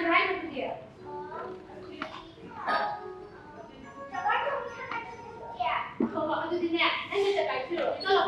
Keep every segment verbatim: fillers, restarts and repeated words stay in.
ꯍꯥꯏꯅꯣ ꯑꯗꯨꯗꯤ? ꯆꯥꯛ ꯊꯣꯡꯕ ꯁꯥꯟꯅ ꯆꯠꯂꯁꯦ꯫ ꯍꯣ, ꯍꯣ, ꯑꯗꯨꯗꯤꯅꯦ, ꯅꯪꯅ ꯆꯥꯛ ꯀꯥꯏꯁꯤꯔꯣ? ꯆꯠꯂꯣ꯫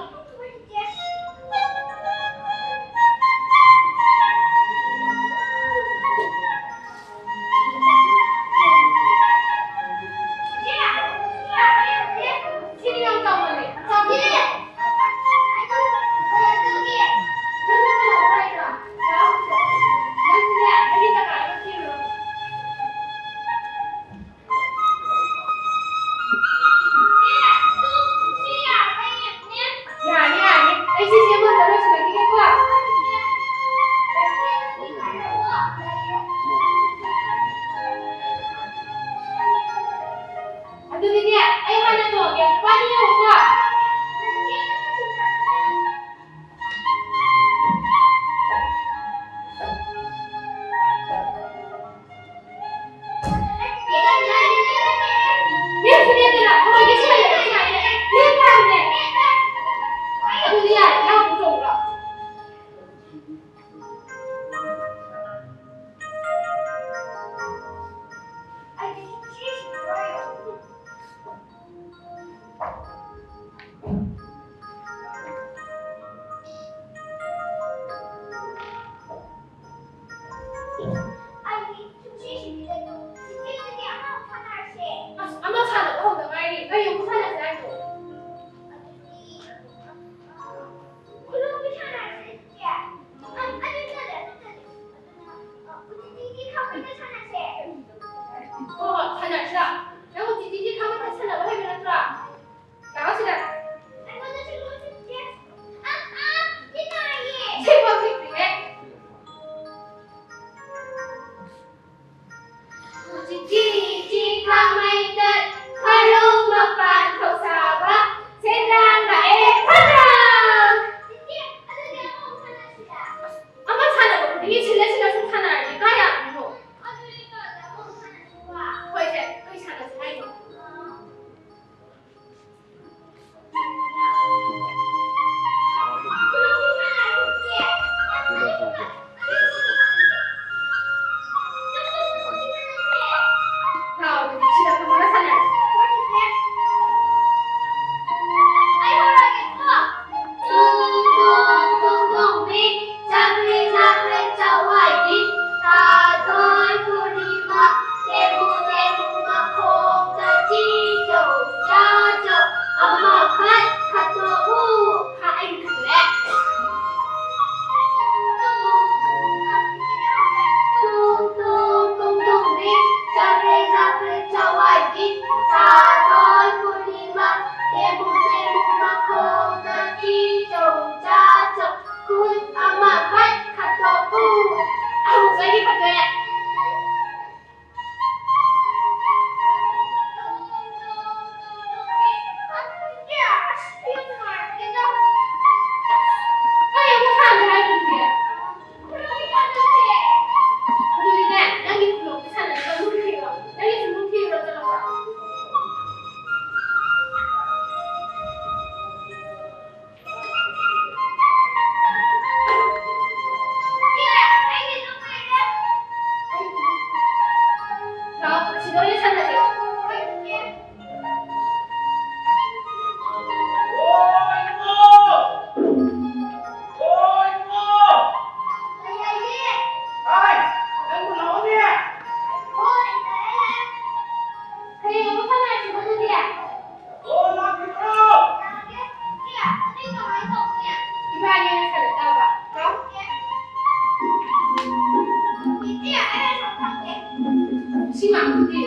ꯁꯤ ꯉꯥꯡꯗꯨꯗꯤ꯫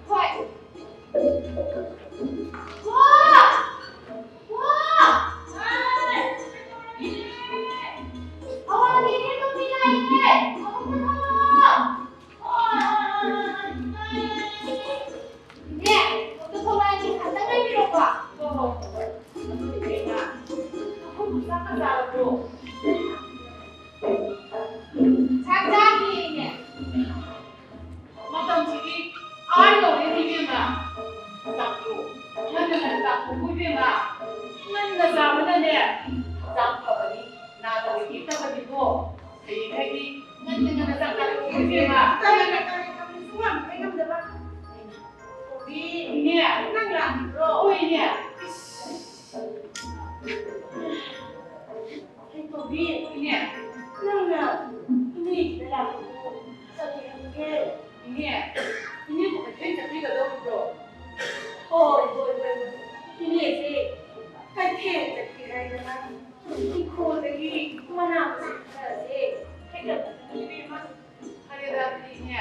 ꯍꯣꯏ꯫ ꯆꯥꯛ ꯆꯥꯗ꯭ꯔꯤꯌꯦ꯫ ꯃꯇꯝꯁꯤꯗꯤ ꯑꯥ ꯌꯧꯔꯦꯅꯦ ꯏꯕꯦꯝꯃ꯫ ꯆꯥꯛꯇꯣ ꯉꯟꯅ ꯉꯟꯅ ꯆꯥꯊꯣꯛꯈꯣ ꯏꯕꯦꯝꯃ꯫ ꯉꯟꯅ ꯆꯥꯕꯅꯅꯦ ꯍꯛꯆꯥꯡ ꯐꯕꯅꯤ, ꯅꯥꯗꯕ ꯌꯦꯛꯇꯕꯅꯤꯀꯣ꯫ ꯍꯌꯦꯡꯈꯩꯗꯤ ꯉꯟꯅ ꯉꯟꯅ ꯆꯥꯛ ꯆꯥꯊꯣꯛꯈꯣ ꯏꯕꯦꯝꯃ꯫ ꯇꯥꯏ, ꯇꯥꯏ, ꯇꯥꯏ, ꯇꯥꯏ, ꯁꯨꯡꯉꯝ ꯍꯦꯛ ꯉꯝꯗꯕ꯫ ꯕꯣꯕꯤ, ꯏꯅꯦ꯫ ꯅꯪ ꯂꯥꯛꯂꯤꯕ꯭ꯔꯣ? ꯍꯣꯏ, ꯏꯅꯦ꯫ ꯏꯁ꯫ ꯍꯩ ꯕꯣꯕꯤ, ꯏꯅꯦ꯫ ꯅꯪꯅ ꯏꯅꯦꯒꯤꯗ ꯂꯥꯛꯄꯗꯣ ꯀꯔꯤ ꯍꯪꯒꯦ? ꯏꯅꯦ, ꯏꯅꯦꯕꯨ ꯀꯩꯊꯦꯜ ꯆꯠꯄꯤꯒꯗꯧꯔꯤꯕ꯭ꯔꯣ? ꯍꯣꯏ, ꯍꯣꯏ, ꯍꯣꯏ, ꯍꯣꯏ꯫ ꯏꯅꯦꯁꯦ ꯀꯩꯊꯦꯜ ꯆꯠꯀꯦ ꯍꯥꯏꯗꯅ ꯏꯪꯈꯣꯜꯗꯒꯤ ꯃꯅꯥ ꯃꯁꯤꯡ ꯈꯔꯁꯦ ꯍꯦꯛꯂꯛꯄꯅꯤ ꯏꯕꯦꯝꯃ꯫ ꯐꯔꯦꯗ ꯑꯗꯨꯗꯤ ꯏꯅꯦ,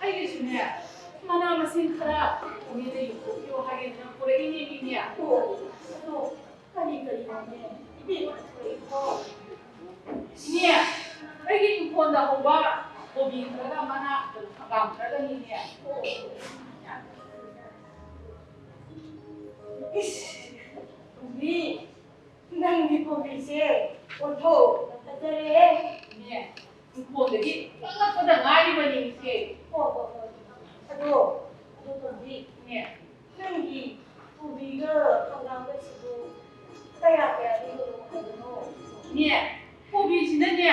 ꯑꯩꯒꯤꯁꯨꯅꯦ ꯃꯅꯥ ꯃꯁꯤꯡ ꯈꯔ ꯏꯅꯦꯗ ꯌꯣꯟꯊꯣꯛꯄꯤꯌꯣ ꯍꯥꯏꯒꯦꯗꯅ ꯄꯨꯔꯛꯏꯅꯦ ꯏꯅꯦ꯫ ꯑꯣ, ꯑꯗꯣ ꯀꯔꯤ ꯀꯔꯤꯅꯣꯅꯦ ꯏꯕꯦꯝꯃ ꯄꯨꯔꯛꯏꯕꯣ? ꯏꯅꯦ, ꯑꯩꯒꯤ ꯏꯪꯈꯣꯜꯗ ꯍꯧꯕ ꯀꯣꯕꯤ ꯈꯔꯒ ꯃꯅꯥ ꯍꯪꯒꯥꯝ ꯈꯔꯒꯅꯤꯅꯦ꯫ ꯑꯣ, ꯏꯁ, ꯀꯣꯕꯤ, ꯅꯪꯒꯤ ꯀꯣꯕꯤꯁꯦ ꯑꯣꯟꯊꯣꯛꯅ ꯐꯖꯔꯦ꯫ ꯏꯅꯦ, ꯏꯪꯈꯣꯜꯗꯒꯤ ꯀꯛꯂꯛꯄꯗ ꯉꯥꯏꯔꯤꯕꯅꯤ ꯏꯆꯦ꯫ ꯍꯣ, ꯍꯣ, ꯍꯣ꯫ ꯑꯗꯣ, ꯑꯗꯣ ꯇꯣꯝꯕꯤ, ꯏꯅꯦ꯫ ꯅꯪꯒꯤ ꯀꯣꯕꯤꯒ ꯍꯪꯒꯥꯝꯒꯁꯤꯕꯨ ꯀꯌꯥ ꯀꯌꯥꯗ ꯌꯣꯜꯂꯣ ꯍꯥꯏꯕꯅꯣ? ꯏꯅꯦ, ꯀꯣꯕꯤꯁꯤꯅꯅꯦ,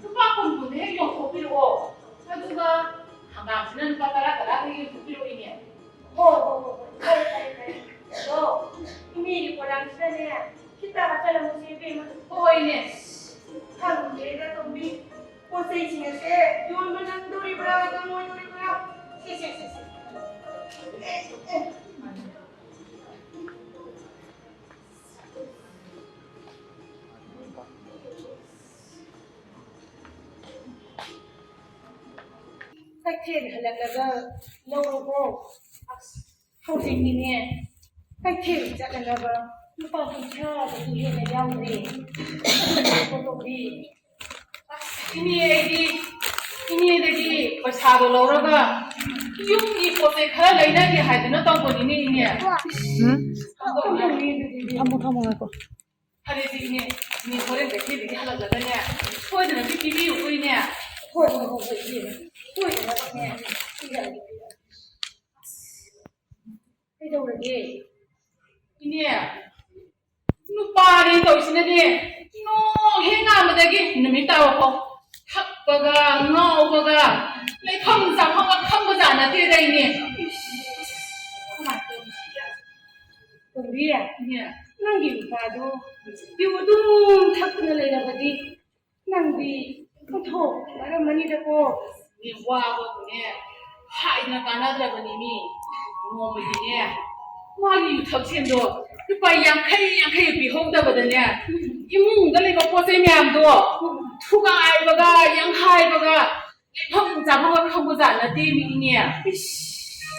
ꯂꯨꯄꯥ ꯀꯨꯟ ꯀꯨꯟꯗ ꯍꯦꯛ ꯌꯣꯟꯊꯣꯛꯄꯤꯔꯛꯑꯣ꯫ ꯑꯗꯨꯒ ꯍꯪꯒꯥꯝꯁꯤꯅ ꯂꯨꯄꯥ ꯇꯔꯥ ꯇꯔꯥꯗ ꯍꯦꯛ ꯌꯣꯟꯊꯣꯛꯄꯤꯔꯛꯑꯣ, ꯏꯅꯦ꯫ ꯍꯣꯏ, ꯍꯣꯏ, ꯍꯣꯏ, ꯍꯣꯏ꯫ ꯐꯔꯦ, ꯐꯔꯦ, ꯐꯔꯦ꯫ ꯑꯗꯣ, ꯏꯅꯦꯒꯤ ꯄꯣꯂꯥꯡꯁꯤꯗꯅꯦ, ꯈꯤꯇ ꯍꯥꯞꯆꯜꯂꯝꯃꯨꯁꯦ, ꯏꯕꯦꯝꯃ꯫ ꯍꯣꯏꯅꯦ꯫ ꯈꯪꯗꯦꯗ, ꯇꯣꯝꯕꯤ꯫ ꯄꯣꯠ ꯆꯩꯁꯤꯡ ꯑꯁꯦ ꯌꯣꯟꯕ ꯅꯪꯗꯣꯔꯤꯕ꯭ꯔꯥ, ꯅꯪꯉꯣꯏꯗꯣꯔꯤꯕ꯭ꯔꯥ? ꯁꯦ, ꯁꯦ, ꯁꯦ, ꯁꯦ꯫ ꯑꯦ, ꯑꯦ꯫ ꯀꯩꯊꯦꯜ ꯍꯜꯂꯛꯂꯒ ꯂꯧꯔꯣꯀꯣ꯫ ꯑꯁ, ꯍꯧꯖꯤꯛꯇꯤꯅꯦ, ꯀꯩꯊꯦꯜ ꯆꯠꯅꯅꯕ ꯂꯨꯄꯥ ꯀꯨꯟꯊ꯭ꯔꯥꯗꯒꯤ ꯍꯦꯟꯅ ꯌꯥꯎꯗ꯭ꯔꯦ꯫ ꯑꯗꯨꯅ ꯄꯣꯠꯇꯣꯗꯤ, ꯑꯁ, ꯏꯅꯦ, ꯑꯩꯗꯤ ꯏꯅꯦꯗꯒꯤ ꯄꯩꯁꯥꯗꯣ ꯂꯧꯔꯒ ꯌꯨꯝꯒꯤ ꯄꯣꯠ ꯆꯩ ꯈꯔ ꯂꯩꯅꯒꯦ ꯍꯥꯏꯗꯅ ꯇꯧꯕꯅꯤꯅꯦ, ꯏꯅꯦ꯫ ꯎꯝ? ꯀꯝꯗꯧꯅꯤ? ꯊꯝꯃꯣ, ꯊꯝꯃꯣ, ꯉꯥꯏꯈꯣ꯫ ꯐꯔꯦꯁꯦ, ꯏꯅꯦ, ꯏꯅꯦ ꯍꯣꯔꯦꯟ ꯀꯩꯊꯦꯜꯗꯒꯤ ꯍꯜꯂꯛꯂꯒꯅꯦ, ꯁꯣꯏꯗꯅ ꯄꯤꯕꯤꯌꯨꯀꯣ, ꯏꯅꯦ꯫ ꯍꯣꯏ, ꯍꯣꯏ, ꯍꯣꯏ, ꯍꯣꯏ, ꯏꯅꯦ꯫ ꯁꯣꯏꯗꯅꯕꯅꯦ ꯄꯤꯔꯛꯑꯒꯦ, ꯄꯤꯔꯛꯑꯒꯦ꯫ ꯀꯩꯗꯧꯔꯒꯦ? ꯏꯅꯦ, ꯅꯨꯄꯥꯅꯦ ꯇꯧꯔꯤꯁꯤꯅꯅꯦ, ꯅꯣꯡ ꯍꯦꯛ ꯉꯥꯟꯕꯗꯒꯤ ꯅꯨꯃꯤꯠ ꯇꯥꯕ ꯐꯥꯎ ꯊꯛꯄꯒ ꯉꯥꯎꯕꯒ ꯂꯩꯐꯝ ꯆꯥꯐꯝꯒ ꯈꯪꯕꯖꯥꯠ ꯅꯠꯇꯦꯗ, ꯏꯅꯦ꯫ ꯏꯁ, ꯀꯃꯥꯏꯅ ꯇꯧꯅꯤ ꯁꯤꯗꯤ? ꯇꯣꯝꯕꯤ, ꯏꯅꯦ꯫ ꯅꯪꯒꯤ ꯅꯨꯄꯥꯗꯣ ꯌꯨ ꯑꯗꯨꯝ ꯊꯛꯇꯨꯅ ꯂꯩꯔꯕꯗꯤ ꯅꯪꯗꯤ ꯄꯣꯊꯣꯛ ꯋꯥꯔꯝꯃꯅꯤꯗꯀꯣ꯫ ꯃꯤ ꯋꯥꯕꯕꯨꯅꯦ ꯍꯥꯏꯗꯅ ꯀꯥꯟꯅꯗ꯭ꯔꯕꯅꯤ ꯃꯤ꯫ ꯅꯣꯡꯃꯒꯤꯅꯦ ꯃꯥꯒꯤ ꯌꯨꯊꯛ ꯁꯦꯟꯗꯣ ꯂꯨꯄꯥ ꯌꯥꯡꯈꯩ ꯌꯥꯡꯈꯩ ꯄꯤꯍꯧꯗꯕꯗꯅꯦ ꯏꯃꯨꯡꯗ ꯂꯩꯕ ꯄꯣꯠ ꯆꯩ ꯃꯌꯥꯝꯗꯣ ꯊꯨꯒꯥꯏꯕꯒ ꯌꯥꯡꯈꯥꯏꯕꯒ ꯂꯩꯐꯝ ꯆꯥꯐꯝꯒ ꯈꯪꯕꯖꯥꯠ ꯅꯠꯇꯦ ꯃꯤꯅꯦ꯫ ꯏꯁ,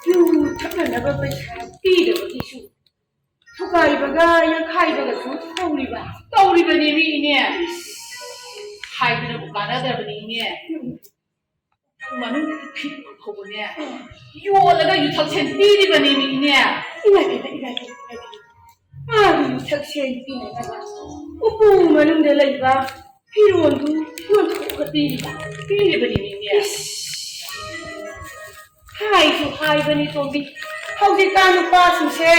ꯌꯨ ꯊꯛꯅꯅꯕ ꯄꯩꯁꯥ ꯄꯤꯗꯕꯒꯤꯁꯨ ꯊꯨꯒꯥꯏꯕꯒ ꯌꯥꯡꯈꯥꯏꯕꯒꯁꯨ ꯇꯧꯔꯤꯕ? ꯇꯧꯔꯤꯕꯅꯦ ꯃꯤꯅꯦ꯫ ꯍꯥꯏꯗꯅꯕꯨ ꯀꯥꯟꯅꯗ꯭ꯔꯕꯅꯤꯅꯦ꯫ ꯃꯅꯨꯡꯗꯒꯤ ꯐꯤꯔꯣꯜ ꯐꯥꯎꯕꯅꯦ ꯌꯣꯜꯂꯒ ꯌꯨꯊꯛꯁꯦ ꯄꯤꯔꯤꯕꯅꯦ ꯃꯤꯅꯦ꯫ ꯏꯃꯥꯏ ꯄꯦꯝꯃ, ꯏꯃꯥꯏ ꯄꯦꯝꯃ, ꯏꯃꯥꯏ ꯄꯦꯝꯃ꯫ ꯃꯥꯒꯤ ꯌꯨꯊꯛꯁꯦ ꯄꯤꯅꯅꯕ ꯎꯄꯨ ꯃꯅꯨꯡꯗ ꯂꯩꯕ ꯐꯤꯔꯣꯜꯗꯨ ꯌꯣꯟꯊꯣꯛꯑꯒ ꯄꯤꯔꯤꯕ? ꯄꯤꯔꯤꯕꯅꯤ ꯃꯤꯅꯦ꯫ ꯏꯁ! ꯑꯩꯁꯨ ꯍꯥꯏꯕꯅꯤ ꯇꯣꯝꯕꯤ, ꯍꯧꯖꯤꯛꯀꯥꯟ ꯅꯨꯄꯥꯁꯤꯡꯁꯦ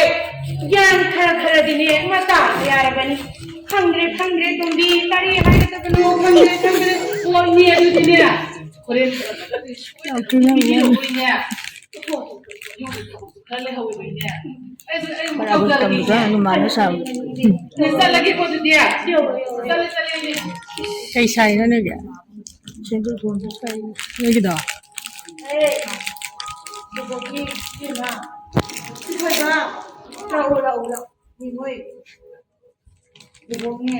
ꯒ꯭ꯌꯥꯟ ꯈꯔ ꯈꯔꯗꯤꯅꯦ ꯃꯇꯥ ꯌꯥꯔꯕꯅꯤ꯫ ꯈꯪꯗ꯭ꯔꯦ, ꯈꯪꯗ꯭ꯔꯦ ꯇꯣꯝꯕꯤ, ꯀꯔꯤ ꯍꯥꯏꯒꯗꯕꯅꯣ ꯈꯪꯗ꯭ꯔꯦ, ꯈꯪꯗ꯭ꯔꯦ꯫ ꯑꯣ ꯏꯅꯦ, ꯑꯗꯨꯗꯤꯅꯦ ꯍꯣꯔꯦꯟ ꯌꯥꯝ ꯊꯨꯅ ꯇꯣꯝꯕꯤꯒꯤ ꯍꯧꯔꯦ꯫ ꯅꯈꯣꯏꯅꯦ ꯈꯔ ꯂꯩꯍꯧꯋꯦꯕ ꯏꯅꯦ꯫ ꯑꯩ ꯑꯗꯨ ꯑꯩ ꯑꯃꯨꯛ ꯕꯔꯥꯕꯨ ꯇꯧꯖꯔꯒꯦ ꯇꯝꯕ꯭ꯔꯥ? ꯏꯅꯦ꯫ ꯑꯗꯨꯃꯥꯏꯅ ꯁꯥꯕ꯫ ꯏꯅꯦ, ꯆꯠꯂꯒꯦꯀꯣ ꯑꯗꯨꯗꯤ꯫ ꯆꯠꯂꯦ, ꯆꯠꯂꯦ ꯏꯅꯦ꯫ ꯀꯩ ꯁꯥꯏꯅꯣ ꯅꯣꯏꯒꯤ? ꯁꯦꯟꯗꯣꯏ ꯐꯣꯟꯗꯣ ꯁꯥꯏꯅꯦ꯫ ꯅꯣꯏꯒꯤꯗꯣ? ꯑꯦ, ꯕꯣꯕꯣꯛꯀꯤ ꯏꯕꯦꯝꯃ, ꯏꯊꯣꯏꯕ, ꯂꯥꯛꯑꯣ, ꯂꯥꯛꯑꯣ, ꯂꯥꯛꯑꯣ꯫ ꯏꯃꯣꯏ, ꯕꯣꯕꯣꯛꯅꯦ,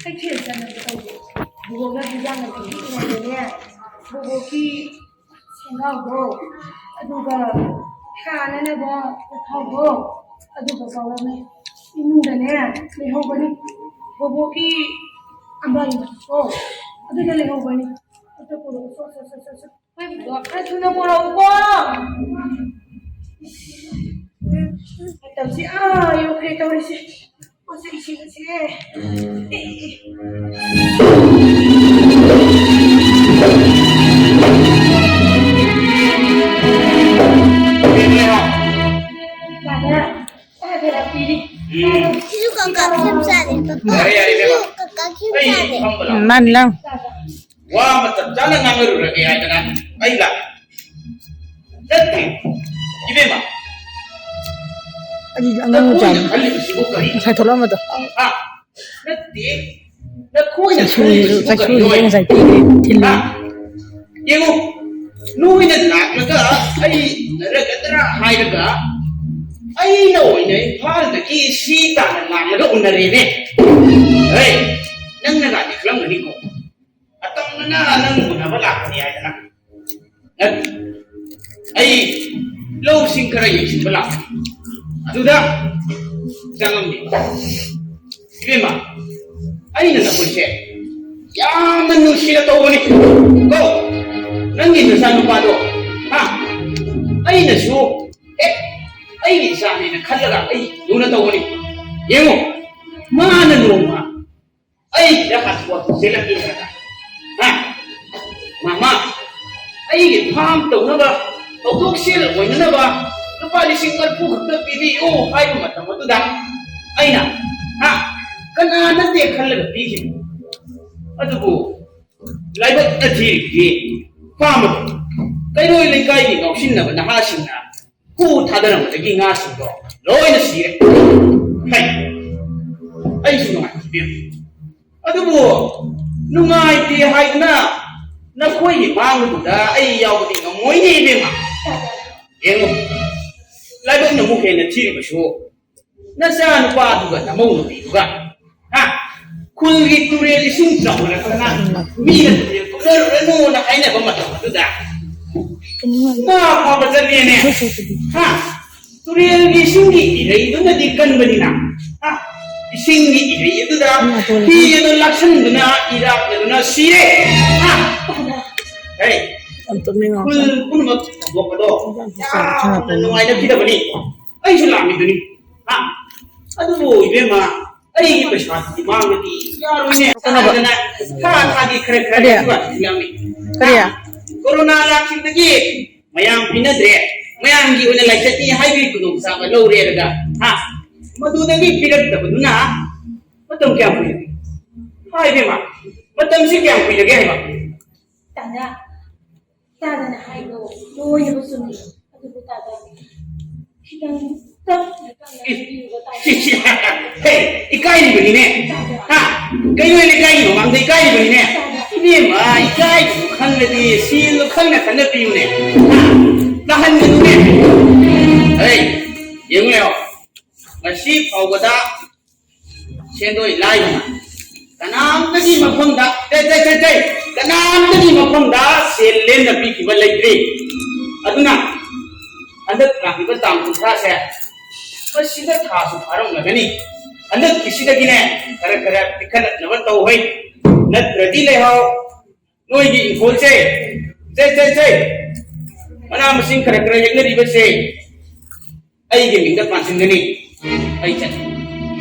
ꯀꯩꯊꯦꯜ ꯆꯠꯅꯕ ꯇꯧꯕ꯫ ꯕꯣꯕꯣꯛꯅ ꯍꯤꯟꯖꯥꯡ ꯅꯥꯄꯤ ꯍꯦꯛꯏꯉꯩꯗꯅꯦ, ꯕꯣꯕꯣꯛꯀꯤ ꯁꯦꯡꯒꯥꯎꯗꯣ, ꯑꯗꯨꯒ ꯊꯥꯅꯅꯕ ꯄꯣꯠꯊꯥꯎꯗꯣ, ꯑꯗꯨꯒ ꯀꯧꯔꯝꯃꯦ꯫ ꯏꯃꯨꯡꯗꯅꯦ ꯂꯩꯍꯧꯕꯅꯤ꯫ ꯕꯣꯕꯣꯛꯀꯤ ꯑꯝꯕꯥꯅꯤꯗꯣ, ꯑꯗꯨꯗ ꯂꯩꯍꯧꯕꯅꯤ꯫ ꯑꯗꯨ ꯄꯨꯔꯛꯑꯣ, ꯁꯠ, ꯁꯠ, ꯁꯠ, ꯁꯠ, ꯁꯠ꯫ ꯍꯣꯏ, ꯕꯣꯕꯣꯛ, ꯈꯔ ꯊꯨꯅ ꯄꯨꯔꯛꯎꯀꯣ꯫ ꯃꯇꯝꯁꯤ ꯑꯥ ꯌꯧꯈ꯭ꯔꯦ ꯇꯧꯔꯤꯁꯦ꯫ ꯄꯣꯠ ꯆꯩꯁꯤꯡꯁꯦ꯫ ꯑꯦ, ꯑꯦ꯫ ꯌꯥꯗ꯭ꯔꯥ? ꯌꯥꯗ꯭ꯔꯥ? ꯄꯤꯔꯤ꯫ ꯁꯤꯁꯨ ꯀꯀꯥ ꯈꯦꯝꯆꯥꯅꯦ, ꯄꯄꯥ꯫ ꯌꯥꯔꯦ, ꯌꯥꯔꯦ, ꯏꯕꯦꯝꯃ꯫ ꯁꯤꯁꯨ ꯀꯀꯥ ꯈꯦꯝꯆꯥꯅꯦ꯫ ꯑꯩ ꯐꯝꯕ ꯂꯥꯛꯄ꯫ ꯎꯝ, ꯃꯥꯅꯤ ꯂꯥꯎ꯫ ꯋꯥ ꯑꯃꯇꯪ ꯆꯥꯅ ꯉꯥꯡꯅꯔꯨꯔꯒꯦ ꯍꯥꯏꯗꯅ ꯑꯩ ꯂꯥꯛ ꯅꯠꯇꯦ, ꯏꯕꯦꯝꯃ꯫ ꯑꯗꯨꯗꯤ ꯑꯉꯥꯡ ꯅꯈꯣꯏꯅ ꯃꯆꯥꯅꯤ꯫ ꯈꯜꯂꯤꯕꯁꯤꯕꯨ ꯀꯔꯤ? ꯉꯁꯥꯏ ꯊꯣꯛꯂꯛꯑꯝꯕꯗꯣ꯫ ꯍꯥ? ꯅꯠꯇꯦ꯫ ꯅꯈꯣꯏꯅ ꯆꯩꯁꯨ, ꯈꯜꯂꯤꯕꯁꯤꯕꯨ ꯆꯩꯁꯨ ꯀꯔꯤꯅꯣ? ꯉꯁꯥꯏ ꯄꯤꯔꯦ, ꯊꯤꯜꯂꯦ꯫ ꯍꯥ? ꯌꯦꯡꯉꯨ, ꯅꯣꯏꯅ ꯂꯥꯛꯂꯒ ꯑꯩ ꯎꯅꯔꯒꯗ꯭ꯔꯥ ꯍꯥꯏꯔꯒ ꯑꯩꯅ ꯑꯣꯏꯅ ꯏꯝꯐꯥꯜꯗꯒꯤ ꯁꯤ ꯇꯥꯟꯅ ꯂꯥꯛꯂꯒ ꯎꯅꯔꯦꯅꯦ꯫ ꯍꯦ, ꯅꯪꯅ ꯂꯥꯛꯀꯦ ꯈꯜꯂꯝꯒꯅꯤꯀꯣ꯫ ꯑꯇꯝꯅꯅ ꯅꯪ ꯎꯅꯕ ꯂꯥꯛꯄꯅꯤ ꯍꯥꯏꯗꯅ꯫ ꯅꯠꯇꯦ꯫ ꯑꯩ ꯂꯧꯁꯤꯡ ꯈꯔ ꯌꯦꯡꯁꯤꯟꯕ ꯂꯥꯛꯄꯅꯤ꯫ ꯑꯗꯨꯗ ꯆꯪꯉꯝꯃꯤ꯫ ꯏꯕꯦꯝꯃ, ꯑꯩꯅ ꯅꯈꯣꯏꯁꯦ ꯌꯥꯝꯅ ꯅꯨꯡꯁꯤꯅ ꯇꯧꯕꯅꯤ꯫ ꯀꯣ, ꯅꯪꯒꯤ ꯅꯆꯥꯅꯨꯄꯥꯗꯣ, ꯍꯥ? ꯑꯩꯅꯁꯨ ꯍꯦꯛ ꯑꯩꯒꯤ ꯏꯆꯥꯅꯦꯅ ꯈꯜꯂꯒ ꯑꯩ ꯂꯨꯅ ꯇꯧꯕꯅꯤ꯫ ꯌꯦꯡꯉꯨ, ꯃꯥꯅ ꯅꯣꯡꯃ ꯑꯩꯒꯤꯗ ꯍꯥꯊꯨ ꯍꯥꯊꯨ ꯆꯦꯜꯂꯛꯀꯦ ꯍꯥꯏꯔꯒ, ꯍꯥ? ꯃꯃꯥ, ꯑꯩꯒꯤ ꯐꯥꯝ ꯇꯧꯅꯕ ꯊꯧꯗꯣꯛ ꯁꯦꯜ ꯑꯣꯏꯅꯅꯕ ꯂꯨꯄꯥ ꯂꯤꯁꯤꯡ ꯃꯔꯤꯐꯨ ꯈꯛꯇ ꯄꯤꯕꯤꯌꯨ ꯍꯥꯏꯕ ꯃꯇꯝ ꯑꯗꯨꯗ ꯑꯩꯅ, ꯍꯥ, ꯀꯅꯥ ꯅꯠꯇꯦ ꯈꯜꯂꯒ ꯄꯤꯈꯤꯕ꯫ ꯑꯗꯨꯕꯨ ꯂꯥꯏꯕꯛꯅ ꯊꯤꯔꯤꯕꯗꯤ ꯐꯥꯝ ꯑꯗꯨ ꯀꯩꯔꯣꯏ ꯂꯩꯀꯥꯏꯒꯤ ꯉꯥꯎꯁꯤꯟꯅꯕ ꯅꯍꯥꯁꯤꯡꯅ ꯈꯨ ꯊꯥꯗꯔꯝꯕꯗꯒꯤ ꯉꯥꯁꯤꯡꯗꯣ ꯂꯣꯏꯅ ꯁꯤꯔꯦ꯫ ꯍꯩ, ꯑꯩꯁꯨ ꯅꯨꯡꯉꯥꯏꯇꯦ ꯏꯕꯦꯝꯃ꯫ ꯑꯗꯨꯕꯨ ꯅꯨꯡꯉꯥꯏꯇꯦ ꯍꯥꯏꯗꯨꯅ ꯅꯈꯣꯏꯒꯤ ꯃꯥꯡꯕꯗꯨꯗ ꯑꯩ ꯌꯥꯎꯕꯗꯤ ꯉꯝꯃꯣꯏꯅꯦ ꯏꯕꯦꯝꯃ꯫ ꯌꯦꯡꯉꯨ, ꯂꯥꯏꯕꯛꯅ ꯑꯃꯨꯛ ꯍꯦꯟꯅ ꯊꯤꯔꯤꯕꯁꯨ ꯅꯆꯥ ꯅꯨꯄꯥꯗꯨꯒ ꯅꯃꯧ ꯅꯨꯄꯤꯗꯨꯒ, ꯍꯥ? ꯈꯨꯜꯒꯤ ꯇꯨꯔꯦꯜ ꯏꯁꯤꯡ ꯆꯥꯎꯈꯠꯂꯛꯇꯅ ꯃꯤꯅ ꯇꯨꯔꯦꯜ ꯀꯨꯝꯅꯔꯨꯔꯅꯨꯅ ꯍꯥꯏꯅꯕ ꯃꯇꯝ ꯑꯗꯨꯗ ꯉꯥ ꯐꯥꯕ ꯆꯠꯂꯦꯅꯦ, ꯍꯥ? ꯇꯨꯔꯦꯜꯒꯤ ꯏꯁꯤꯡꯒꯤ ꯏꯔꯩꯗꯨꯅꯗꯤ ꯀꯟꯕꯅꯤꯅ, ꯍꯥ? ꯏꯁꯤꯡꯒꯤ ꯏꯔꯩ ꯑꯗꯨꯗ ꯍꯤ ꯑꯗꯨ ꯂꯥꯛꯁꯟꯗꯨꯅ ꯏꯔꯥꯛꯅꯗꯨꯅ ꯁꯤꯔꯦ, ꯍꯥ? ꯍꯦ, ꯌꯥꯝ ꯇꯨꯝꯅꯤꯡꯉꯛꯑꯣ꯫ ꯈꯨꯜ ꯄꯨꯝꯅꯃꯛ ꯊꯧꯗꯣꯛꯄꯗꯣ ꯌꯥꯝꯅ ꯅꯨꯡꯉꯥꯏꯅꯈꯤꯗꯕꯅꯤ꯫ ꯑꯩꯁꯨ ꯂꯥꯛꯂꯤꯗꯨꯅꯤ꯫ ꯍꯥ? ꯑꯗꯨꯕꯨ ꯏꯕꯦꯝꯃ, ꯑꯩꯒꯤ ꯄꯩꯁꯥꯁꯤꯗꯤ ꯃꯥꯡꯂꯗꯤ ꯌꯥꯔꯣꯏꯅꯦ꯫ ꯀꯩꯅꯣꯕ? ꯆꯥꯗꯅ ꯊꯥ ꯊꯥꯒꯤ ꯈꯔ ꯈꯔ ꯀꯔꯤ? ꯂꯩꯕ ꯌꯥꯎꯏ꯫ ꯀꯔꯤ? ꯍꯥ? ꯀꯣꯔꯣꯅꯥ ꯂꯥꯛꯈꯤꯕꯗꯒꯤ ꯃꯌꯥꯝ ꯄꯤꯅꯗ꯭ꯔꯦ꯫ ꯃꯌꯥꯝꯒꯤ ꯑꯣꯏꯅ ꯂꯥꯏꯆꯠꯅꯤ ꯍꯥꯏꯕꯒꯤ ꯈꯨꯗꯣꯡꯆꯥꯕ ꯂꯧꯔꯦ ꯑꯗꯨꯒ, ꯍꯥ? ꯃꯗꯨꯗꯒꯤ ꯄꯤꯔꯛꯇꯕꯗꯨꯅ ꯃꯇꯝ ꯀꯌꯥꯝ ꯀꯨꯏꯔꯒꯦ? ꯍꯥꯏ ꯏꯕꯦꯝꯃ, ꯃꯇꯝꯁꯤ ꯀꯌꯥꯝ ꯀꯨꯏꯔꯒꯦ ꯍꯥꯏꯕ? ꯇꯥꯗ, ꯇꯥꯗꯅ ꯍꯥꯏꯗꯣ ꯂꯣꯏꯅꯃꯛ ꯆꯨꯝꯃꯤ꯫ ꯑꯗꯨꯕꯨ ꯇꯥꯗ, ꯈꯤꯇꯪ ꯇꯞꯅ ꯇꯞꯅ ꯍꯥꯏꯕꯤꯌꯨꯕ ꯇꯥꯗ꯫ ꯍꯦ, ꯏꯀꯥꯏꯔꯤꯕꯅꯤꯅꯦ꯫ ꯍꯥ? ꯀꯩꯅꯣ ꯂꯩꯀꯥꯏꯒꯤ ꯃꯃꯥꯡꯗ ꯏꯀꯥꯏꯔꯤꯕꯅꯤꯅꯦ? ꯏꯕꯦꯝꯃ, ꯏꯀꯥꯏꯕꯗꯨ ꯈꯪꯂꯗꯤ ꯁꯦꯜꯗꯣ ꯈꯪꯅ ꯈꯪꯅ ꯄꯤꯌꯨꯅꯦ꯫ ꯍꯥ? ꯇꯥꯍꯟꯒꯅꯨꯅꯦ꯫ ꯍꯩ, ꯌꯦꯡꯉꯨ ꯂꯩꯌꯣ꯫ ꯉꯁꯤ ꯐꯥꯎꯕꯗ ꯁꯦꯟꯗꯣꯏ ꯂꯥꯏꯗꯅ ꯀꯅꯥꯝꯇꯒꯤ ꯃꯐꯝꯗ, ꯇꯦ, ꯇꯦ, ꯇꯦ, ꯇꯦ, ꯀꯅꯥꯝꯇꯒꯤ ꯃꯐꯝꯗ ꯁꯦꯜ ꯂꯦꯝꯅ ꯄꯤꯈꯤꯕ ꯂꯩꯇ꯭ꯔꯤ꯫ ꯑꯗꯨꯅ ꯍꯟꯗꯛ ꯂꯥꯛꯂꯤꯕ ꯇꯥꯡ ꯀꯨꯟꯊ꯭ꯔꯥꯁꯦ, ꯃꯁꯤꯗ ꯊꯥꯁꯨ ꯐꯥꯔꯝꯂꯒꯅꯤ꯫ ꯍꯟꯗꯛꯀꯤꯁꯤꯗꯒꯤꯅꯦ ꯈꯔ ꯈꯔ ꯄꯤꯈꯠꯂꯛꯅꯕ ꯇꯧ ꯍꯩ꯫ ꯅꯠꯇ꯭ꯔꯗꯤ ꯂꯩꯍꯥꯎ ꯅꯣꯏꯒꯤ ꯏꯪꯈꯣꯜꯁꯦ, ꯁꯦ, ꯁꯦ, ꯁꯦ, ꯃꯅꯥ ꯃꯁꯤꯡ ꯈꯔ ꯈꯔ ꯌꯦꯛꯅꯔꯤꯕꯁꯦ ꯑꯩꯒꯤ ꯃꯤꯡꯗ ꯄꯥꯟꯁꯤꯟꯒꯅꯤ꯫ ꯑꯩ ꯆꯠꯂꯦ꯫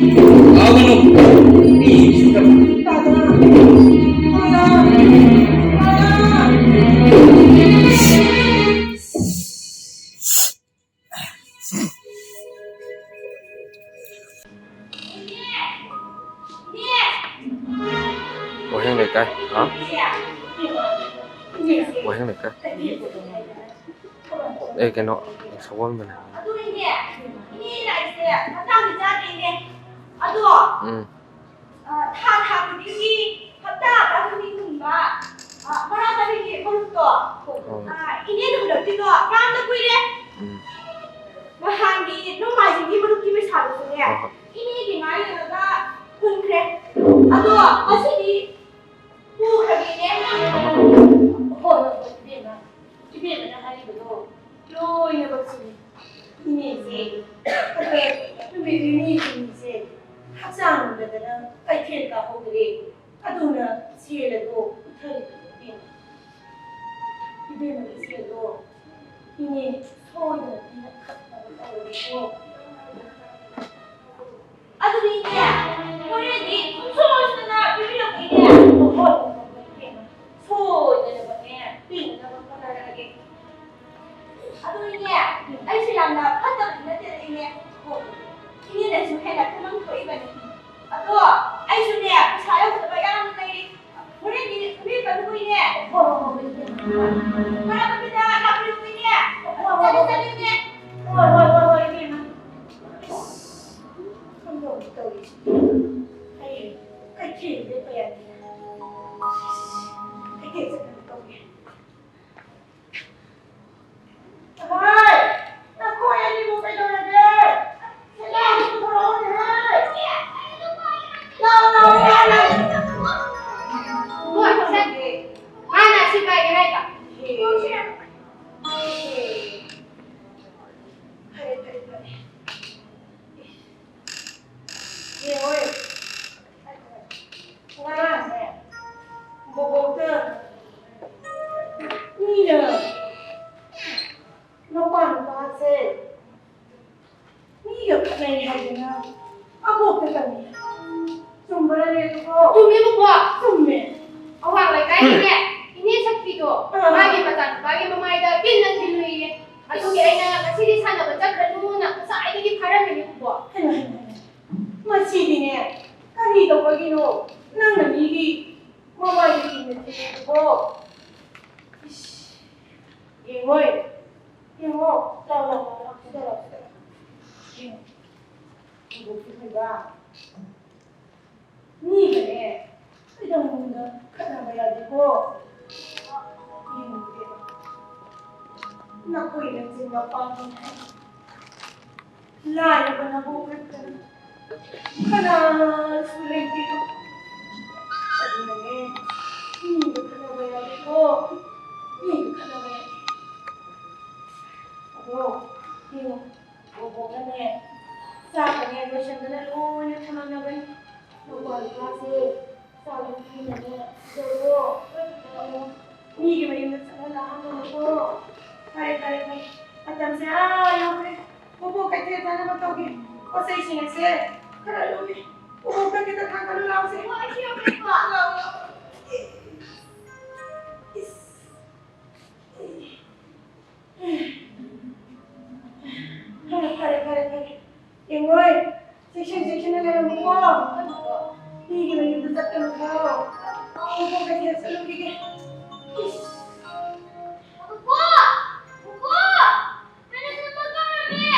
ꯀꯥꯎꯒꯅꯨ꯫ ꯃꯤ ꯁꯤꯠꯇꯕ꯫ ꯇꯥꯗ! ꯇꯥꯗ! ꯇꯥꯗ! ꯍꯥ? ꯋꯥꯍꯦꯡ ꯂꯩꯀꯥꯏ꯫ ꯑꯦ, ꯀꯩꯅꯣ, ꯁꯒꯣꯜꯕꯟ꯫ ꯑꯗꯨꯅꯦ, ꯏꯅꯦ ꯂꯥꯛꯏꯁꯦ ꯍꯛꯆꯥꯡꯗꯤ ꯆꯥꯗꯦꯅꯦ꯫ ꯑꯗꯣ, ꯎꯝ꯫ ꯑ, ꯊꯥ ꯊꯥ ꯈꯨꯗꯤꯡꯒꯤ, ꯍꯞꯇꯥ ꯍꯞꯇꯥ ꯈꯨꯗꯤꯡꯒꯨꯝꯕ, ꯑ, ꯃꯔꯥ ꯃꯔꯤꯒꯤ ꯃꯔꯨꯞꯇꯣ, ꯍꯣꯏ꯫ ꯑ, ꯏꯅꯦꯅ ꯍꯨꯜꯂꯛꯇ꯭ꯔꯤꯗꯣ ꯌꯥꯝꯅ ꯀꯨꯏꯔꯦ꯫ ꯎꯝ꯫ ꯅꯍꯥꯟꯒꯤ ꯅꯣꯡꯃꯥꯏꯖꯤꯡꯒꯤ ꯃꯔꯨꯞꯀꯤ ꯄꯩꯁꯥꯗꯨꯁꯨꯅꯦ, ꯍꯣꯏ, ꯍꯣꯏ꯫ ꯏꯅꯦꯒꯤ ꯃꯥꯏ ꯌꯦꯡꯉꯒ ꯍꯨꯟꯈ꯭ꯔꯦ꯫ ꯑꯗꯣ ꯉꯁꯤꯗꯤ ꯄꯨꯈ꯭ꯔꯒꯦꯅꯦ꯫ ꯍꯣꯏ, ꯍꯣꯏ, ꯍꯣꯏ, ꯏꯕꯦꯝꯃ꯫ ꯏꯕꯦꯝꯃꯅ ꯍꯥꯏꯔꯤꯕꯗꯣ ꯂꯣꯏꯅꯃꯛ ꯆꯨꯝꯃꯤ꯫ ꯏꯅꯦꯁꯦ ꯍꯟꯗꯛ ꯅꯨꯃꯤꯠ ꯅꯤꯅꯤ ꯍꯨꯝꯅꯤꯁꯦ ꯍꯛꯆꯥꯡ ꯉꯝꯗꯗꯅ ꯀꯩꯊꯦꯜ ꯀꯥꯍꯧꯗ꯭ꯔꯦ꯫ ꯑꯗꯨꯅ ꯁꯦꯜ ꯑꯗꯣ ꯄꯨꯊꯔꯤꯕꯅꯤ ꯏꯕꯦꯝꯃ꯫ ꯏꯕꯦꯝꯃꯒꯤ ꯁꯦꯜꯗꯣ ꯏꯅꯦ ꯁꯣꯏꯗꯅ ꯄꯤꯔꯛꯅꯕ ꯇꯧꯔꯒꯦꯀꯣ꯫ ꯑꯗꯨꯗꯤꯅꯦ, ꯍꯣꯔꯦꯟꯗꯤ ꯁꯨꯡꯁꯣꯏ ꯁꯣꯏꯗꯅ ꯄꯤꯕꯤꯔꯛꯎꯅꯦ꯫ ꯍꯣꯏ, ꯍꯣꯏ, ꯍꯣꯏ, ꯏꯕꯦꯝꯃ꯫ ꯁꯣꯏꯗꯅꯕꯅꯦ, ꯄꯤꯅꯅꯕ ꯍꯣꯠꯅꯔꯛꯑꯒꯦ꯫ ꯑꯗꯨ ꯏꯅꯦ, ꯑꯩꯁꯨ ꯌꯥꯝꯅ ꯐꯠꯇꯕꯗꯤ ꯅꯠꯇꯦꯗ ꯏꯅꯦ꯫ ꯍꯣ, ꯏꯅꯦꯅꯁꯨ ꯍꯦꯟꯅ ꯈꯪꯐꯝ ꯊꯣꯛꯏꯕꯅꯤ꯫ ꯑꯗꯣ ꯑꯩꯁꯨꯅꯦ, ꯄꯩꯁꯥ ꯌꯧꯒꯗꯕ ꯌꯥꯝꯅ ꯂꯩꯔꯤ꯫ ꯍꯣꯔꯦꯟꯗꯤ ꯅꯨꯃꯤꯠ ꯀꯩꯅꯣ ꯏꯅꯦ꯫ ꯍꯣ, ꯍꯣ, ꯍꯣ, ꯏꯅꯦ꯫ ꯃꯔꯛ ꯃꯄꯤꯗ ꯂꯥꯛꯄꯤꯔꯣ ꯏꯅꯦ꯫ ꯍꯣ, ꯍꯣ, ꯍꯣ, ꯆꯠꯂꯦ, ꯆꯠꯂꯦ ꯏꯅꯦ꯫ ꯍꯣ, ꯍꯣ, ꯍꯣ, ꯍꯣ, ꯏꯕꯦꯝꯃ꯫ ꯑꯁ, ꯈꯪꯗꯧꯗꯤ ꯇꯧꯔꯤꯁꯦ꯫ ꯑꯩ ꯀꯩꯊꯦꯜ ꯂꯦꯞꯄ ꯌꯥꯗꯦ꯫ ꯀꯩꯊꯦꯜ ꯆꯠꯅꯕ ꯇꯧꯒꯦ꯫ ꯍꯣꯏ, ꯅꯈꯣꯏ ꯑꯅꯤꯕꯨ ꯀꯩꯗꯧꯔꯒꯦ? ꯁꯦꯟꯗꯥꯡꯗꯨ ꯄꯨꯊꯣꯔꯛꯑꯣꯅꯦꯍꯦ꯫ ꯂꯥꯎ, ꯂꯥꯎ, ꯂꯥꯎ, ꯂꯥꯎ꯫ ꯍꯣꯏ, ꯁꯦ꯫ ꯃꯥꯅ ꯑꯁꯤ ꯄꯥꯏꯒꯦ ꯍꯥꯏꯕ꯫ ꯐꯔꯦ, ꯐꯔꯦ, ꯐꯔꯦ꯫ ꯌꯦꯡꯉꯣ, ꯌꯦꯡꯉꯣ꯫ ꯉꯔꯥꯡꯅꯦ, ꯕꯣꯕꯣꯛꯇ ꯃꯤꯅ ꯅꯨꯄꯥ ꯅꯨꯄꯥꯁꯦ ꯃꯤꯒ ꯈꯠꯅꯩ ꯍꯥꯏꯗꯅ ꯑꯕꯣꯛꯇ ꯇꯝꯃꯤ꯫ ꯆꯨꯝꯕ꯭ꯔꯅꯦ ꯑꯗꯨꯕꯣ? ꯆꯨꯝꯃꯦ, ꯕꯣꯕꯣꯛ꯫ ꯆꯨꯝꯃꯦ꯫ ꯑꯋꯥꯡ ꯂꯩꯀꯥꯏꯒꯤꯅꯦ, ꯏꯅꯦ ꯁꯛꯄꯤꯗꯣ, ꯑꯥ꯫ ꯃꯥꯒꯤ ꯃꯆꯥꯅꯨꯄꯥꯒꯤ ꯃꯃꯥꯏꯗ ꯀꯤꯟꯅ ꯊꯤꯜꯂꯨꯏꯌꯦ꯫ ꯑꯗꯨꯒꯤ ꯑꯩꯅ ꯉꯁꯤꯗꯤ ꯁꯥꯟꯅꯕ ꯆꯠꯈ꯭ꯔꯅꯨꯅ ꯉꯁꯥꯏꯗꯒꯤ ꯐꯥꯔꯝꯃꯤꯅꯦ, ꯕꯣꯕꯣꯛ꯫ ꯍꯩꯃꯥ, ꯍꯩꯃꯥ, ꯍꯩꯃꯥ꯫ ꯃꯁꯤꯗꯤꯅꯦ, ꯀꯔꯤ ꯇꯧꯕꯒꯤꯅꯣ? ꯅꯪꯅ ꯃꯤꯒꯤ ꯃꯃꯥꯏꯗ ꯏꯕꯣꯛ! ꯏꯁ! ꯌꯦꯡꯉꯣꯏ! ꯌꯦꯡꯉꯣ! ꯂꯥꯎ, ꯂꯥꯎ, ꯂꯥꯎ, ꯂꯥꯎ, ꯁꯤꯗ ꯂꯥꯎ, ꯁꯤꯗ ꯂꯥꯎ꯫ ꯌꯦꯡꯉꯣ꯫ ꯏꯕꯣꯛꯀꯤ ꯊꯣꯏꯕ꯫ ꯃꯤꯒꯅꯦ ꯀꯩꯗꯧꯅꯨꯡꯗ ꯈꯠꯅꯕ ꯌꯥꯗꯦꯀꯣ꯫ ꯌꯦꯡꯉꯨꯗꯦ, ꯅꯈꯣꯏ ꯅꯆꯤꯟ ꯅꯄꯥꯝꯕꯤ ꯂꯥꯏꯔꯕ ꯅꯕꯣꯛ ꯅꯠꯇꯅ ꯀꯅꯥꯁꯨ ꯂꯩꯇꯦꯗꯣ꯫ ꯑꯗꯨꯅꯅꯦ ꯃꯤꯒ ꯈꯠꯅꯕ ꯌꯥꯗꯦꯀꯣ꯫ ꯃꯤꯒ ꯈꯠꯅꯕ ꯌꯥꯗꯦ꯫ ꯑꯗꯣ ꯌꯦꯡꯉꯣ, ꯕꯣꯕꯣꯛꯅꯅꯦ ꯆꯥꯛꯀꯅꯦ ꯂꯣꯏꯁꯟꯗꯅ ꯂꯣꯏꯅ ꯊꯝꯃꯝꯃꯕꯅꯤ꯫ ꯅꯣꯡꯄꯥꯟ ꯅꯨꯄꯥꯁꯦ ꯆꯥꯛ ꯌꯦꯟꯁꯥꯡꯗꯅꯦ ꯇꯧꯔꯣ꯫ ꯃꯤꯒꯤ ꯃꯌꯨꯝꯗ ꯆꯠꯍꯜꯂꯛꯑꯝꯃꯅꯨꯀꯣ꯫ ꯐꯔꯦ, ꯐꯔꯦ, ꯐꯔꯦ꯫ ꯃꯇꯝꯁꯦ ꯑꯥ ꯌꯧꯈ꯭ꯔꯦ꯫ ꯕꯣꯕꯣꯛ ꯀꯩꯊꯦꯜ ꯆꯠꯅꯕ ꯇꯧꯒꯦ꯫ ꯄꯣꯠ ꯆꯩꯁꯤꯡ ꯑꯁꯦ ꯈꯔ ꯂꯨꯝꯃꯤ꯫ ꯕꯣꯕꯣꯛꯇ ꯈꯤꯇ ꯊꯥꯡꯒꯠꯂꯨ ꯂꯥꯎꯁꯦ꯫ ꯂꯥꯎ, ꯂꯥꯎ, ꯂꯥꯎ꯫ ꯏꯁ꯫ ꯐꯔꯦ, ꯐꯔꯦ, ꯐꯔꯦ, ꯐꯔꯦ꯫ ꯌꯦꯡꯉꯣꯏ, ꯆꯦꯛꯁꯤꯟ ꯆꯦꯛꯁꯤꯟꯅ ꯂꯩꯔꯝꯃꯨꯀꯣ꯫ ꯃꯤꯒꯤ ꯃꯌꯨꯝꯗ ꯆꯠꯀꯅꯨꯀꯣ꯫ ꯄꯨꯄꯨ ꯀꯩꯊꯦꯜ ꯆꯠꯂꯨꯈꯤꯒꯦ꯫ ꯏꯁ꯫ ꯄꯨꯄꯨ! ꯄꯨꯄꯨ! ꯑꯩꯅ ꯆꯠꯄ ꯀꯧꯔꯝꯃꯦ!